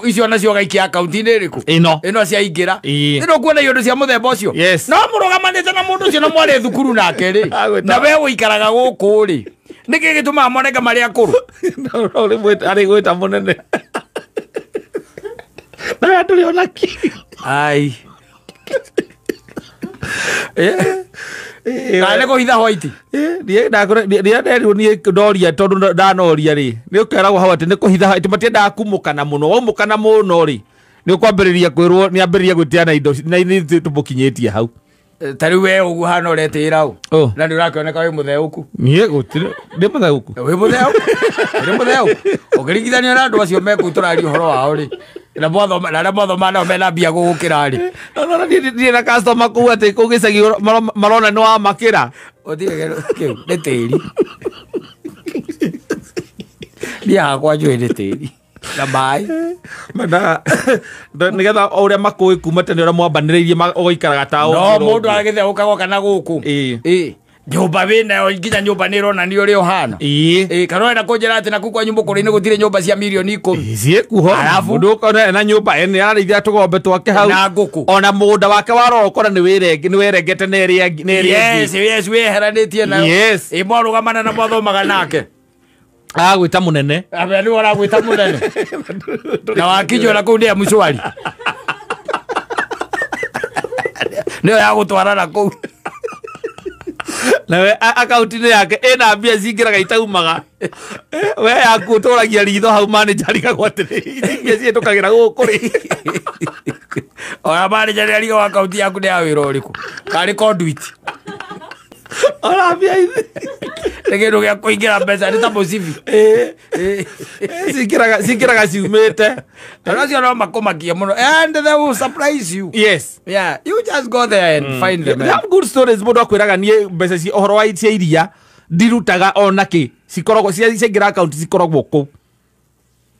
Icio nacio agaikia akaunti-inĩ ĩrĩkũ? Ĩno. Ĩno ciaingĩra. Nĩ ndũkuona iũndũ cia mũthemba ũcio. Yes. No mũrũgamanĩte na mũndũ ũcio na mwarĩ thukuru nake rĩ. Na we ũikaraga gũkũ rĩ. Nĩkĩ gĩtũmaga moneke marĩ akũrũ? Arĩ gwĩta mũnene. Na ndũrĩ ona kĩ. Ai. Kana nĩ kũhitha white. Niĩ nderirwo niĩ ndoria tondũ ndanoria rĩ. Nĩ ũkeragwo hau atĩ nĩ kũhitha white matiendaga kumũkana mũno. Waumũkana mũno rĩ. Nĩ ũkwambĩrĩria kwĩrwo nĩ ambĩrĩria gwĩtia na indo na ithuĩ tũmũkinyĩtie hau. Tarĩu we ũguo hana ũretĩĩra ũ. Na nĩ ũrakĩoneka wĩ mũtheũku. Niĩ gũtirĩ ndĩ mũtheũku. Wĩ mũtheũku. Wĩ mũtheũku. Ũkĩringithania na andũ acio mekũu tũraria ũhoro wao rĩ. Na mwathoma na arĩa mwathoma nao mena mbia gũgũkĩra rĩ. No niĩ na customer kũu atĩ kũu gĩcagi marona nĩ wamakĩra. Ũtirĩ kĩu nĩ tĩri. Niĩ hakwa njũĩ nĩ tĩri. Na maĩ. Mana nĩgetha o ũrĩa makũĩ kuma tene ũrĩa mwambanĩrĩirie ũgaikaraga ta No mũndũ agĩtheũka goka na gũkũ. Nyũmba wĩnayo nginya nyũmba nĩ ĩronania ũrĩa ũhana. Kana ũrenda kũnjĩra atĩ naku kwanyu mũkũrũ-inĩ gũtirĩ nyũmba cia milioni 10. Ciĩkuho. Mũndũ ũkona ena nyũmba nĩ ararĩithia tũgombe twake hau. Na ngũkũ. Ona mũgũnda wake warora ũkona nĩ wĩrengete na ĩrĩa ĩngĩ. Yes, yes, wĩyeheranĩtie nayo. Yes. Mwarũgamana na mwathomaga nake. Agwĩta mũnene. Abe nĩ ũragwĩta mũnene. Na wakinywo na kũu nĩ ya mũcwari. Nĩyo ya gũtwara na kũu. Nawe akaunti-inĩ yake ĩna mbia cingĩraga itaumaga. We yaku ũtũragia ritho hau manager arigagwo atĩrĩ ici mbia cihetũkagĩra gũkũ rĩ. Ona manager nĩ arigagwo akaunti yaku nĩ ya wĩra ũrĩkũ. Karĩ conduit. Ona mbia ici. Nĩ kĩndũ gĩa kũingĩra mbeca nĩ ta mũcibi. Cingĩraga ciumĩte. Andũ acio no makũmakie mũno. And they will surprise you. Yes. Yeah, you just go there and find them. They have good stories. Mũndũ akwĩraga niĩ mbeca ci ũhoro wa cia iria ndirutaga ona kĩ. Cikoragwo ciaingĩra akaunti cikoragwo kũu.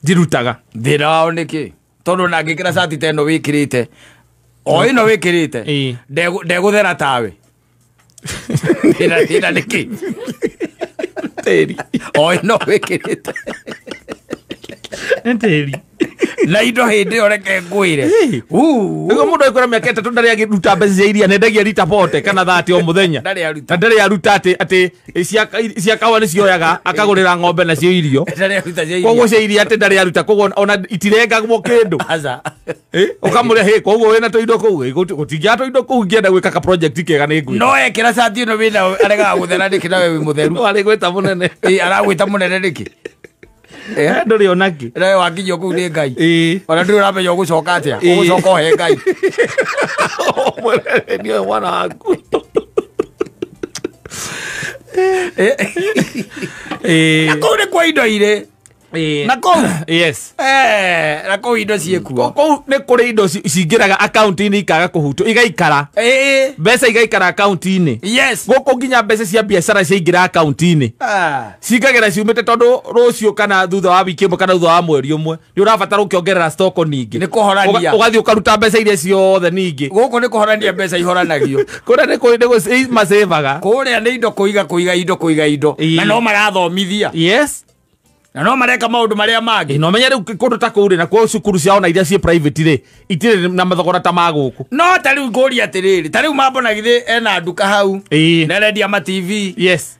Ndirutaga. Thĩna wao nĩkĩ? Tondũ ona ngĩkĩra cati ta ĩno wĩkĩrĩte. O ĩno wĩkĩrĩte. Ndegũthera tawe. Thĩna nĩkĩ? Tĩri. O ĩno wĩkĩrĩte. Nĩ tĩri. Na indo hĩndĩ ĩyo reke ngwĩre. Nĩguo mũndũ aikũra mĩaka 3 ndarĩ agĩruta mbeca cia iria nendagia rita bote kana 30 o mũthenya. Ndarĩ aruta. Na ndarĩ aruta atĩ cia kawa nĩ cioyaga akagũrĩra ng'ombe nacio irio. Ndarĩ aruta cia iria. Koguo cia iria atĩ ndarĩ aruta koguo ona itirengagwo kĩndũ. Aca. Ũkamũrĩa hĩ koguo wĩna tũindo kũu gũtingĩaga tũindo kũu ingĩenda gwĩka ka project kega nĩ ngwĩka. No ekĩra cati ĩno wĩna aregaga gũthera nĩkĩ nawe wĩ mũtheru. Arĩ gwĩta mũnene. Aragwĩta mũnene nĩkĩ? Ndũrĩ onakĩ. Nawe wakinyio kũu nĩ Ngai. Ona ndũrĩ ũramenya ũgũcoka atĩa. Ũgũcoka ũhe Ngai. Ũmwĩre nĩwe mwana waku. Na kũu nĩ kwa indo irĩ. Na kũu. Yes. Na kũu indo ciĩkuo. Kũu nĩ kũrĩ indo cingĩraga akaunti-inĩ ikaga kũhutwo igaikara. Mbeca igaikara akaunti-inĩ. Yes. Gũkũ nginya mbeca cia biacara ciaingĩra akaunti-inĩ. Cingagĩra ciumĩte tondũ rũciũ kana thutha wa wiki ĩmwe kana thutha wa mweri ũmwe nĩ ũrabatara ũkĩongerera stock ningĩ. Nĩ kũhorania. Ũgathiĩ ũkaruta mbeca iria ciothe ningĩ. Gũkũ nĩ kũhorania mbeca ihoranagio. Kũrĩa nĩ kũrĩ macevaga. Kũrĩa nĩ indo kũiga indo kũiga indo. Na no marathomithia. Yes. Na no mareka maũndũ marĩa mangĩ. No menye rĩu kũndũ ta kũu rĩ na kuo cukuru ciao na iria ciĩ private rĩ itirĩ na mathogora ta ma gũkũ. No ta rĩu ngũria atĩrĩrĩ, ta rĩu Mambo na githĩ ena nduka hau. Na arendia ma TV. Yes.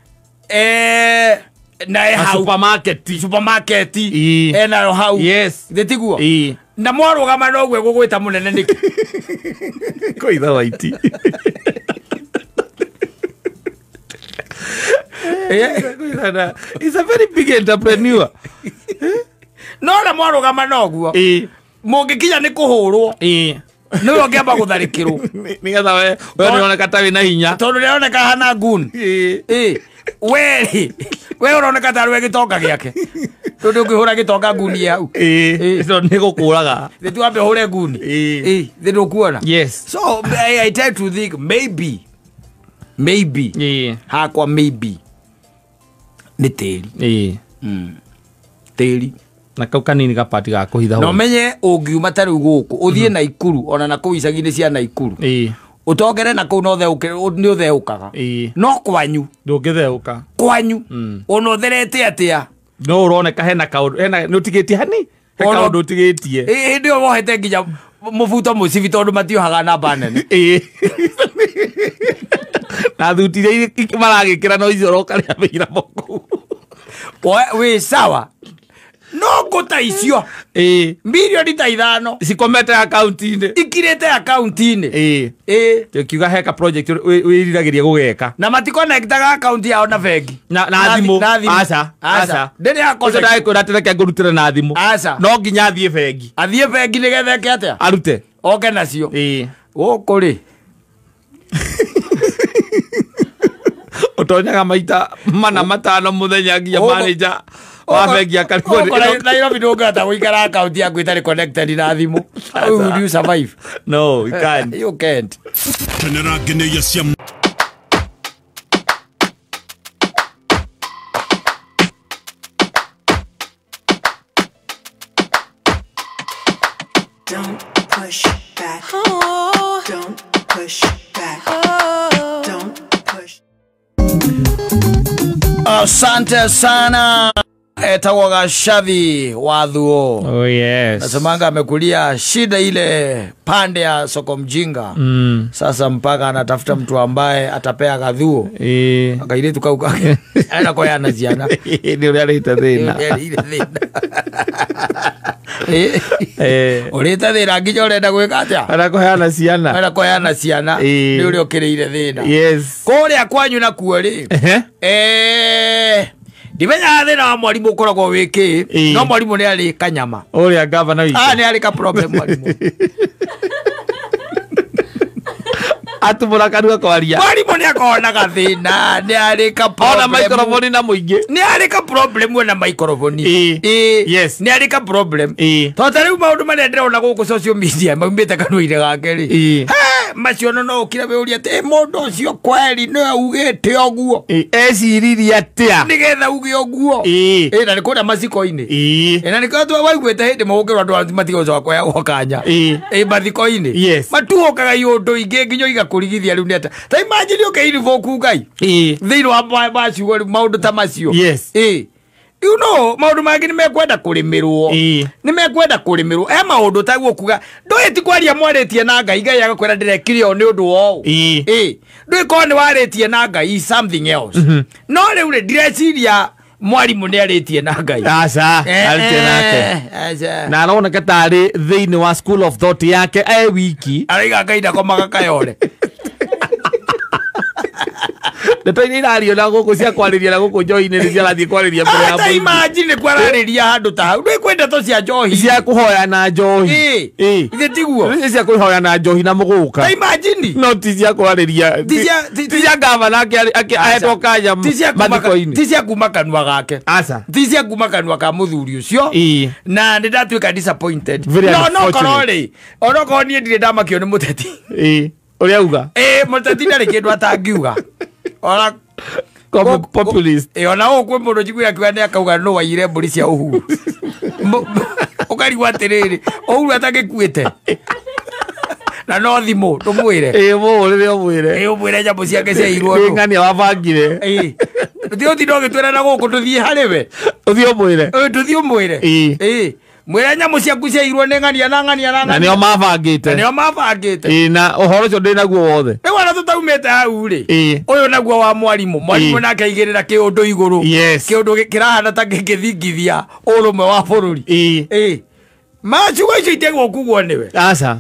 Na e hau. Supermarket. Supermarket. Enayo hau. Yes. Githĩ tiguo? Na mwarũgama noguo egũgwĩta mũnene nĩkĩ? Kũitha waiti. He's a very big entrepreneur. No na mwarũgama noguo. Mũngĩkinya nĩ kũhũrwo. Nĩwe ũngĩamba gũtharĩkĩrwo. Nĩgetha we nĩũroneka ta wĩna hinya. Tondũ nĩaroneka hana goon. We rĩ, we ũroneka ta arĩ we gĩtonga gĩake. Tondũ ũngĩhũra gĩtonga nguni hau. Tondũ nĩ gũkũraga. Thĩ tu wambe ũhũre nguni. Thĩ ndũkuona. Yes. So I tend to think maybe hakwa maybe nĩ tĩri. Tĩri. Na kau kanini gapati ga kũhitha. No menye ũngiuma ta rĩu gũkũ ũthiĩ Naikuru ona na kũu icagi-inĩ cia Naikuru. Ũtongere na kũu no nĩ ũtheũkaga. No kwanyu ndũngĩtheũka. Kwanyu ona ũtherete atĩa? No ũroneka hena kaũndũ hena nĩ ũtigĩtie hani he kaũndũ ũtigĩtie. Hĩndĩ ĩyo wohete nginya mũbuto mũcibi tondũ matiohaga namba nene. Na thuti iria maragĩkĩra no icio ũroka rĩa wĩra kũu. Wĩ sawa. No ngũta icio. Mirioni ta 5 cikomete akaunti-inĩ. Ikirĩte akaunti-inĩ. Tũkiuga heka project wĩriragĩria gũgeka. Na matikonektaga akaunti yao na bengi. Na thimũ. Aca. Aca. Ndĩrĩ akosa. Ũcio ndagĩkwĩra atĩ reke ngũrutĩre na thimũ. Aca. No nginya athiĩ bengi. Athiĩ bengi nĩgetha eke atĩa? Arute. Oke nacio. Gũkũ rĩ. Ũtonyaga maita 4 5 mũthenya nginya manager wa bengi akarigwo. Nairobi ndũngĩhota gũikara akaunti yaku ĩtarĩ connected na thimũ. How will you survive? No, you can't. You can't. Kenera ngeneia cia Don't push back. Don't push back. Don't push. Asante sana. Etagwo Gashathi wa Thuo. Oh yes. Nasemanga amekulia shida ile pande ya soko mjinga. Sasa mpaka anatafuta mtu ambaye atapea Gathuo. Akaire tukauka. Ana kwa yana ziana. Ni uria arĩte thĩna. Ũrĩte thĩna nginya ũrenda gwĩka atĩa? Arenda kũheana ciana. Arenda kũheana ciana. Nĩ ũrĩa ũkĩrĩire thĩna. Yes. Kũrĩa kwanyu nakuo rĩ. Ndimenyaga thĩna wa mwarimũ ũkoragwo wĩ kĩ, no mwarimũ nĩ arĩ kanyama. Ũrĩa gavana witũ. Nĩ arĩ ka problem mwarimũ. Atumũra kanua kwaria. Mwarimũ nĩ akoragwo na gathĩna, nĩ arĩ ka problem. Ona microphone na mũingĩ. Nĩ arĩ ka problem na microphone. Yes. Nĩ arĩ ka problem. Tondũ ta rĩu maũndũ marĩa ndĩrona gũkũ social media maumĩte kanua-inĩ gake rĩ. Macio no ũkire wĩũrie atĩ mũndũ ũcio kweri nĩwe ugĩte ũguo. Eciririe atĩa? Nĩgetha uge ũguo. Na nĩ kũrĩa maciko-inĩ. Na nĩkĩo waiguĩte hĩndĩ mũgũkĩrwo andũ matigũcoka kũheagwo kanya. Mathiko-inĩ. Yes. Matuũkaga iũndũ ingĩ nginya igakũrigithia rĩu nĩ atĩa. Ta imagine ũkĩiribũku Ngai. Thĩinĩ wa ciugo rĩu maũndũ ta macio. Yes. You know maundu mangi ni mekwenda kurimirwo. Ni mekwenda kurimirwo. E maundu taguo kuga ndui ti kwaria mwaritie na Ngai Ngai agakwira ndirekire o ni undu wo. Ndui ko ni waritie na Ngai something else. No riu ri ndireciria mwarimu ni aritie na Ngai. Aca aritie nake. Aca. Na aroneka tari thiini wa school of thought yake e wiki. Araiga Ngai ndakomaga kayore. Ndeto iria irario na gũkũ cia kwarĩria na gũkũ njohi-inĩ nĩ ciarathiĩ kwarĩria mbere ya Ta mũingĩ. imagine kwararĩria handũ ta hau. Ndũĩ kwĩ ndeto cia njohi. Cia kũhoya na njohi. Ithe tiguo. Nĩ cia kũhoya na njohi na mũgũka. Ta imagine. No ti cia kwarĩria. Ti cia gavana ahetwo kanya mathiko-inĩ. Ti cia kuma kanua gake. Aca. Ti cia kuma kanua ka mũthuri ũcio. Na nĩ ndatuĩka disappointed. No no korwo rĩ. Onokorwo niĩ ndirĩ ndamakio nĩ mũteti. Ũrĩa auga? Mũteti ndarĩ kĩndũ atangiuga. Ora populist. Ona ũũ kwĩ mũndũ njiguire akiuga nĩ akauga nũ waiyire mbũri cia Uhuru. Ũkarigwo atĩrĩrĩ, Uhuru atangĩkuĩte. Na no thimũ tũmwĩre. Mũhũrĩre ũmwĩre. Ũmwĩre nyamũ ciake ciaiyirwo Nĩ nũ. ng'ania wabangire. Tũthiĩ ũtinde ũgĩtwĩra na gũkũ tũthiĩ harĩ we. Ũthiĩ ũmwĩre. Tũthiĩ ũmwĩre. Mwĩre nyamũ ciaku ciaiyirwo nĩ ng'ania na ng'ania na Na nĩo mabangĩte. Na nĩo mabangĩte. Na ũhoro ũcio ndĩ naguo wothe. Rĩu ona tũtaumĩte hau rĩ. Ũyũ naguo wa mwarimu. Mwarimu nake aigĩrĩra kĩũndũ igũrũ. Kĩũndũ kĩrahana ta gĩkĩthingithia ũrũmwe wa bũrũri. Maciugo icio itegwo kugwo nĩwe. Aca.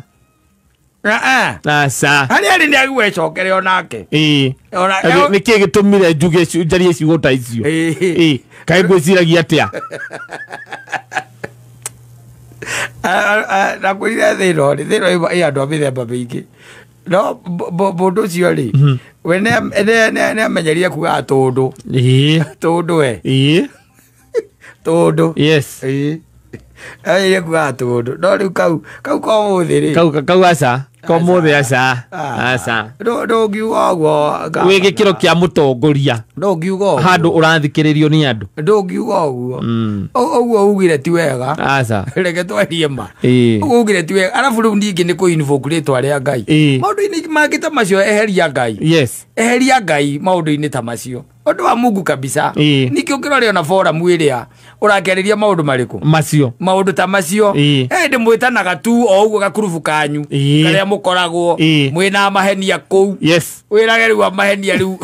Aca. Harĩa arĩ nĩ agĩgwo ecokere onake. Nĩ kĩĩ gĩtũmire njuge njarie ciugo ta icio? Kaĩ ngwĩciragia atĩa? Nakwĩrire thĩna rĩ, thĩna ĩ andũ a mĩthemba mĩingĩ. No mũndũ ũcio rĩ, we nĩ amenyerire kugaga tũndũ. Tũndũ we. Tũndũ. Yes. Amenyerire kugaga tũndũ. No rĩu kau komũthĩ rĩ. Kau aca. Komũthĩ aca. Aca. Ndũngiuga ũguo. Wĩ gĩkĩro kĩa mũtongoria. Ndũngiuga ũguo. Handũ ũrathikĩrĩrio nĩ andũ. Ndũngiuga ũguo. Ũguo ugire ti wega. Aca. Reke twarie ma. Ũguo ugire ti wega. Arabu rĩu ningĩ nĩ kũ-invoke rĩtwa rĩa Ngai. Maũndũ-inĩ mangĩ ta macio eheria Ngai. Yes. Eheria Ngai maũndũ-inĩ ta macio. Ũndũ wa Mungu kabisa. Ningĩ ũkĩrore ona forum ĩrĩa ũrakĩarĩria maũndũ marĩkũ? Macio. Maũndũ ta macio. Hĩndĩ mwĩtanaga tu o ũguo gakurubu kanyu. Karĩa mũkoragwo mwĩna mahenia kũu. Yes. Wĩrage rĩu amahenia rĩu.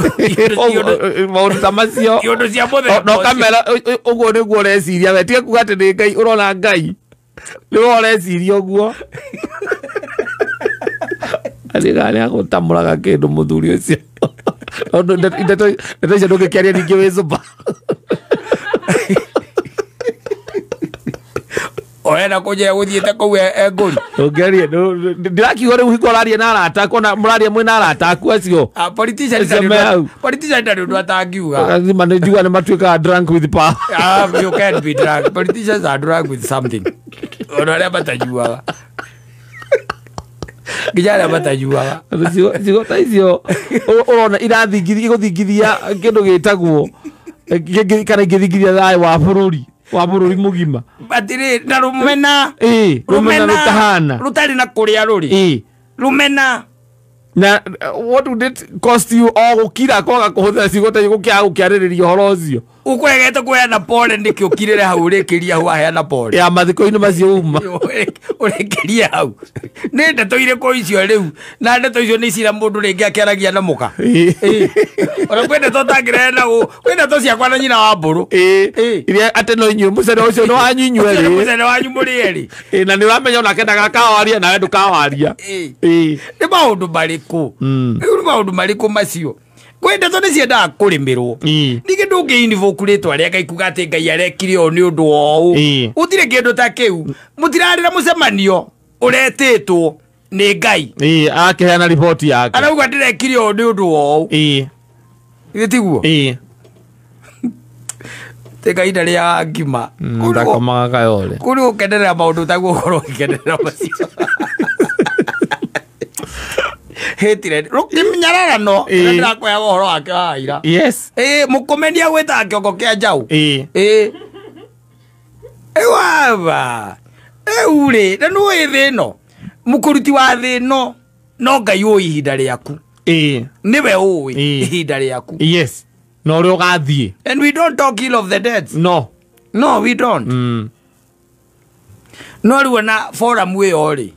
Maũndũ ta macio. Iũndũ cia mũthemba No ũcio. kamera ũguo nĩguo ũreciria we. Tiga kuga atĩ nĩ Ngai ũrona Ngai. Nĩwe ũreciria ũguo. Arĩ nĩ agũtamũraga kĩndũ mũthuri ũcio. Tondũ ndeto icio ndũngĩkĩaria ningĩ wĩ cuba. Ũrenda kũnjĩra gũthiĩte kũu e ngũri. Ndũngĩaria, ndĩrakiuga rĩu hingo ũraria na arata aku, ona mũraria mwĩna arata aku acio. Politician Acio me hau. Politician ndarĩ ũndũ atangiuga. Nĩ njiguaga nĩ matuĩkaga drunk with power. You can't be drunk. Politicians are drunk with something. Ona arĩa matajuaga. Nginya arĩa matajuaga. Ciugo ta icio ũrona irathingithia, igũthingithia kĩndũ gĩtagwo kana ingĩthingithia thayũ wa bũrũri. Wa bũrũri mũgima. Atĩrĩ, na rũmena. Rũmena rũtahana. Rũtarĩ na kũrĩa rũrĩ. Rũmena. Na what would it cost you o gũkira kwaga kũhũthĩra ciugo ta gũkĩaga gũkĩarĩrĩria ũhoro ũcio? Ũkũregete kũheana pole nĩkĩ ũkirĩre hau ũrĩkĩrie hau waheana pole? Ya mathiko-inĩ macio uma. Ũrĩkĩrie hau. Nĩ ndeto irĩkũ icio rĩu? Na ndeto icio nĩ cira mũndũ rĩngĩ akĩaragia na mũka. Ona kwĩ ndeto ũtangĩrehe na gũ, kwĩ ndeto ciakwa na nyina wa mbũrũ. Iria atĩ no inyuĩ mũcere ũcio nĩ wanyu inyuĩ Ũcio nĩ erĩ. mũcere wanyu mũrĩ erĩ. Na nĩ ũramenya onake ndagakawaria nawe ndũkawaria. Nĩ maũndũ marĩkũ? Rĩu nĩ maũndũ marĩkũ macio? Kwĩ ndeto nĩ ciendaga kũrĩmĩrwo. Ningĩ ndũngĩ-invoke rĩtwa rĩa Ngai kuga atĩ Ngai arekire ũũ nĩ ũndũ wa ũũ. Gũtirĩ kĩndũ ta kĩu. Mũtirarĩra mũcemanio ũretĩtwo nĩ Ngai. Akĩheana riboti yake. Arauga ndĩrekire ũũ nĩ ũndũ wa ũũ. Githĩ tiguo? Tĩ Ngai ndarĩaga ngima. Ndakomaga kayore. Kũrĩ gũkenerera maũndũ taguo ũkorwo ũgĩkenerera macio. Hatred. Rũkĩnyararano, ũrĩa ndĩrakũheaga ũhoro wake wa ira. Yes. Mũkomenia gwĩtaga kĩongo kĩa njaũ. Waba. Rĩu rĩ, na nĩũĩ thĩ ĩno, mũkũruti wa thĩ ĩno no Ngai ũĩ ihinda rĩaku. Nĩwe ũĩ ihinda rĩaku. Yes. Na ũrĩa ũgathiĩ. And we don't talk ill of the dead. No. No, we don't. No rĩu ona forum ĩyo rĩ,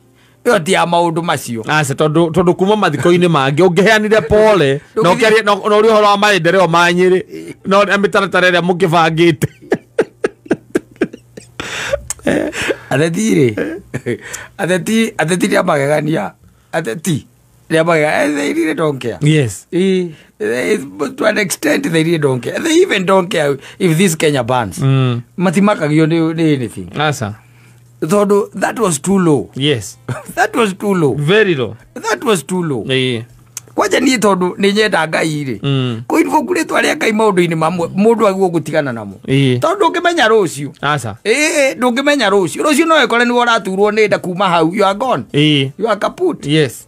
ĩyo ti ya maũndũ macio. Aca tondu kuma mathiko-inĩ mangĩ ũngĩheanire pole na ũkĩaria na ũrĩ ũhoro wa maendeleo ma Nyĩrĩ no mĩtaratara ĩrĩa mũkĩbangĩte. Ateti rĩ, ateti nĩ a magegania, ateti nĩ a magegania, they really don't care. Yes. To an extent they really don't care. They even don't care if this Kenya burns. Matimakagio nĩ anything. Aca. Tondu that was too low. Yes. That was too low. Very low. That was too low. Ĩĩ. Kwanja niĩ tondu nĩ nyenda Ngai rĩ, kũinvoke rĩtwa rĩa Ngai maũndũ-inĩ mamwe mũndũ agĩrĩirwo gũtigana namo. Ĩĩ. Tondu ndũngĩmenya rũciũ. Aca. Ĩĩ, ndũngĩmenya rũciũ. Rũciũ no ĩkore nĩwe ũraturwo nĩ nda kuma hau. You are gone. Ĩĩ. You are kaput. Yes.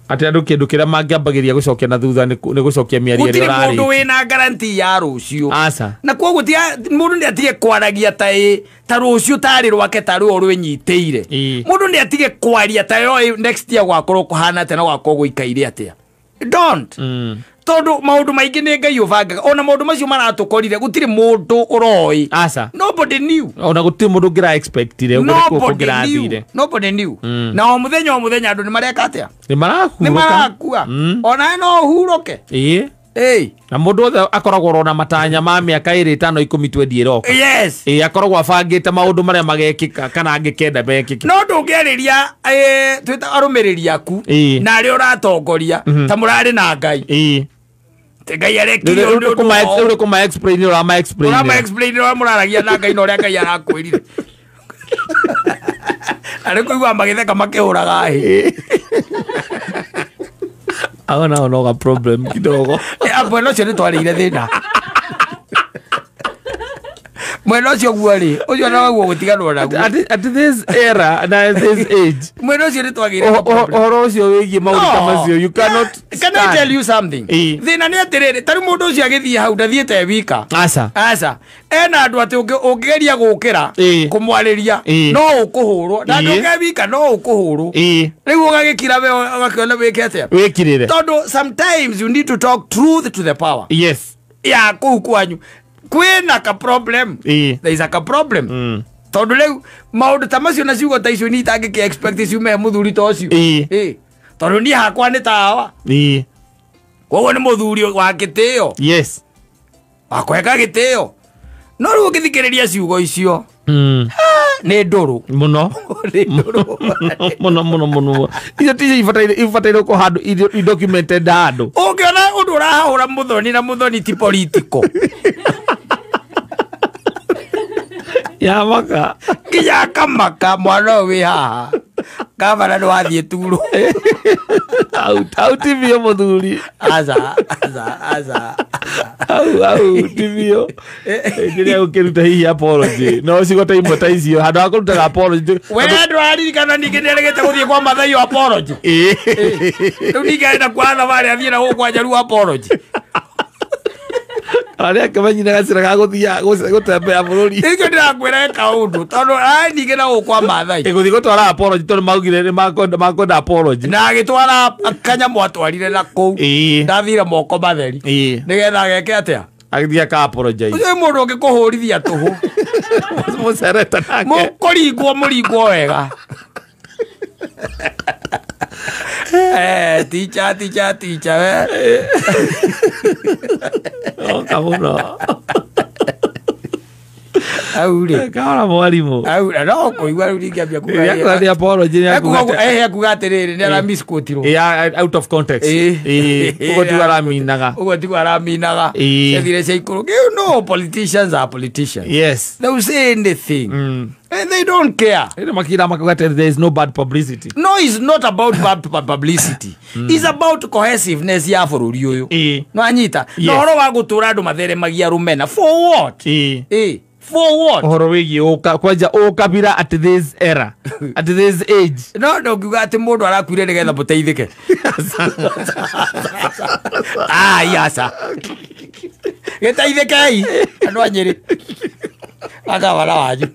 Atĩ andũ kĩndũ kĩrĩa mangĩambagĩria gũcokia na thutha nĩ gũcokia mĩario ĩrĩa Gũtirĩ mũndũ ũrarĩtie. wĩna guarantee ya rũciũ. Aca. Na koguo mũndũ nĩ atige kwaragia ta ta rũciũ tarĩ rwake ta ruo rwĩnyitĩire. Mũndũ nĩ atige kwaria ta yoĩ next year gwakorwo kũhana atĩa na gwakorwo gũikaire atĩa. Don't. Tondu maũndũ maingĩ nĩ Ngai ũbangaga. Ona maũndũ macio maratũkorire gũtirĩ mũndũ ũroĩ. Aca. Nobody knew. Ona gũtirĩ mũndũ ũngĩra expectire ũguo nĩkuo kũngĩrathire. Nobody knew. Na o mũthenya andũ nĩ mareka atĩa? Nĩ marahurũka. Nĩ marakua. Ona no ũhurũke. Ĩĩ. Ĩĩ. Na mũndũ wothe akoragwo orona matanya ma mĩaka 2 5 10 20 ĩroka. Yes. Ĩĩ, akoragwo abangĩte maũndũ marĩa magekĩka kana angĩkenda mekĩke. No ndũngĩarĩria twĩta arũmĩrĩri aku na arĩa ũratongoria ta mũrarĩ na Ngai. Ĩĩ. Ngai arekire ũndũ Rĩu kũma explain ũrama explain. Ũrama explain ũrĩa mũraragia na Ngai na ũrĩa Ngai arakwĩrire. Arĩ kũigua magĩtheka makĩhũraga hĩ. Aho nao no ga problem kidogo. Mwena ũcio nĩ twarĩire thĩna. Mwena ũcio guo rĩ, ũcio no guo gũtiganwo naguo. At this era na this age. Mwena ũcio nĩ twagĩire problem. Ũhoro ũcio wĩgiĩ maũndũ ta macio you cannot. Can I tell you something? Thĩna nĩ atĩrĩrĩ, ta rĩu mũndũ ũcio agĩthiĩ hau ndathiĩte wika. Aca. Aca. Ena andũ atĩ ũngĩgeria gũkĩra kũmwarĩria no ũkũhũrwo. Na ndũngĩ wika no ũkũhũrwo. Rĩu ũgagĩkira we ũgakĩona wĩke atĩa? Wĩkirĩre. Tondũ sometimes you need to talk truth to the power. Yes. Ya kũu kwanyu. Kwĩna ka problem. There is a ka problem. Tondũ rĩu maũndũ ta macio na ciugo ta icio niĩ itangĩkĩ expect ciume mũthuri ta ũcio. Ĩĩ. Tondũ niĩ hakwa nĩ tawa. Ĩĩ. Koguo nĩ mũthuri wa gĩtĩo. Yes. Wakweka gĩtĩo. No rĩu ũngĩthikĩrĩria ciugo icio nĩ ndũrũ. Mũno. Nĩ ndũrũ. Mũno mũno mũno. Icio ticio ibataire gũkorwo handũ documented handũ. Ũngĩona ũndũ ũrahũra mũthoni na mũthoni ti political. Ya maka. Nginya akamaka mwana ũyũ wĩ haha. Gavana nĩ wathiĩ turo. Au ti biũ mũthuri. Aca, aca, aca. Au ti biũ. Rĩrĩa ũkĩruta hihi apology. No ciugo ta imwe ta icio handũ ha kũrutaga apology. We ndũraririkana ningĩ nĩaregete gũthiĩ kwa Mathai apology. Ĩĩ. Rĩu ningĩ arenda kwa thabarĩ athiĩ na gũkũ kwa Njaruo apology. Arĩa akĩmenyire gacĩra ga gũthiaga gũtembea bũrũri. Nĩkĩo ndĩrakwĩra eka ũndũ tondũ ningĩ na gũkũ kwa Mathai. Gũthiĩ gũtwara apology tondũ maugire nĩ makwenda apology. Na agĩtwara kanyamũ atwarire na kũu. Ndathire moko matheri. Nĩgetha ageke atĩa? Agĩthiĩ aka apologize. Ũcio nĩ mũndũ ũngĩkũhũrithia tũhũ. Mũcerete nake. Mũkũringwo mũringwo wega. Ticha ticha ticha we. Oka mũno. Au rĩ. Kahora mwarimũ. Au no kũigua rĩu ningĩambia kuga. Nĩakuga nĩ apology nĩakuga. Ekuga atĩrĩrĩ nĩ ara misquotirwo. Ĩĩ, out of context. Ĩĩ, ũguo tiguo araminaga. Ũguo tiguo araminaga. Ciathire cia ikũrũ. You know politicians are politicians. Yes. They will say anything. And they don't care. There is no bad publicity. No, it's not about bad publicity. It's about cohesiveness ya bũrũri ũyũ. No anyita. No ũhoro wa gũtũra andũ matheremagia rũmena. For what? For what? Ũhoro wĩgiĩ kwanja ũkabira at this era, at this age. No ndũngiuga atĩ mũndũ arakuire nĩgetha mũteithĩke. Ai aca. Gĩteithĩkei andũ a Nyĩrĩ. Agavana wanyu.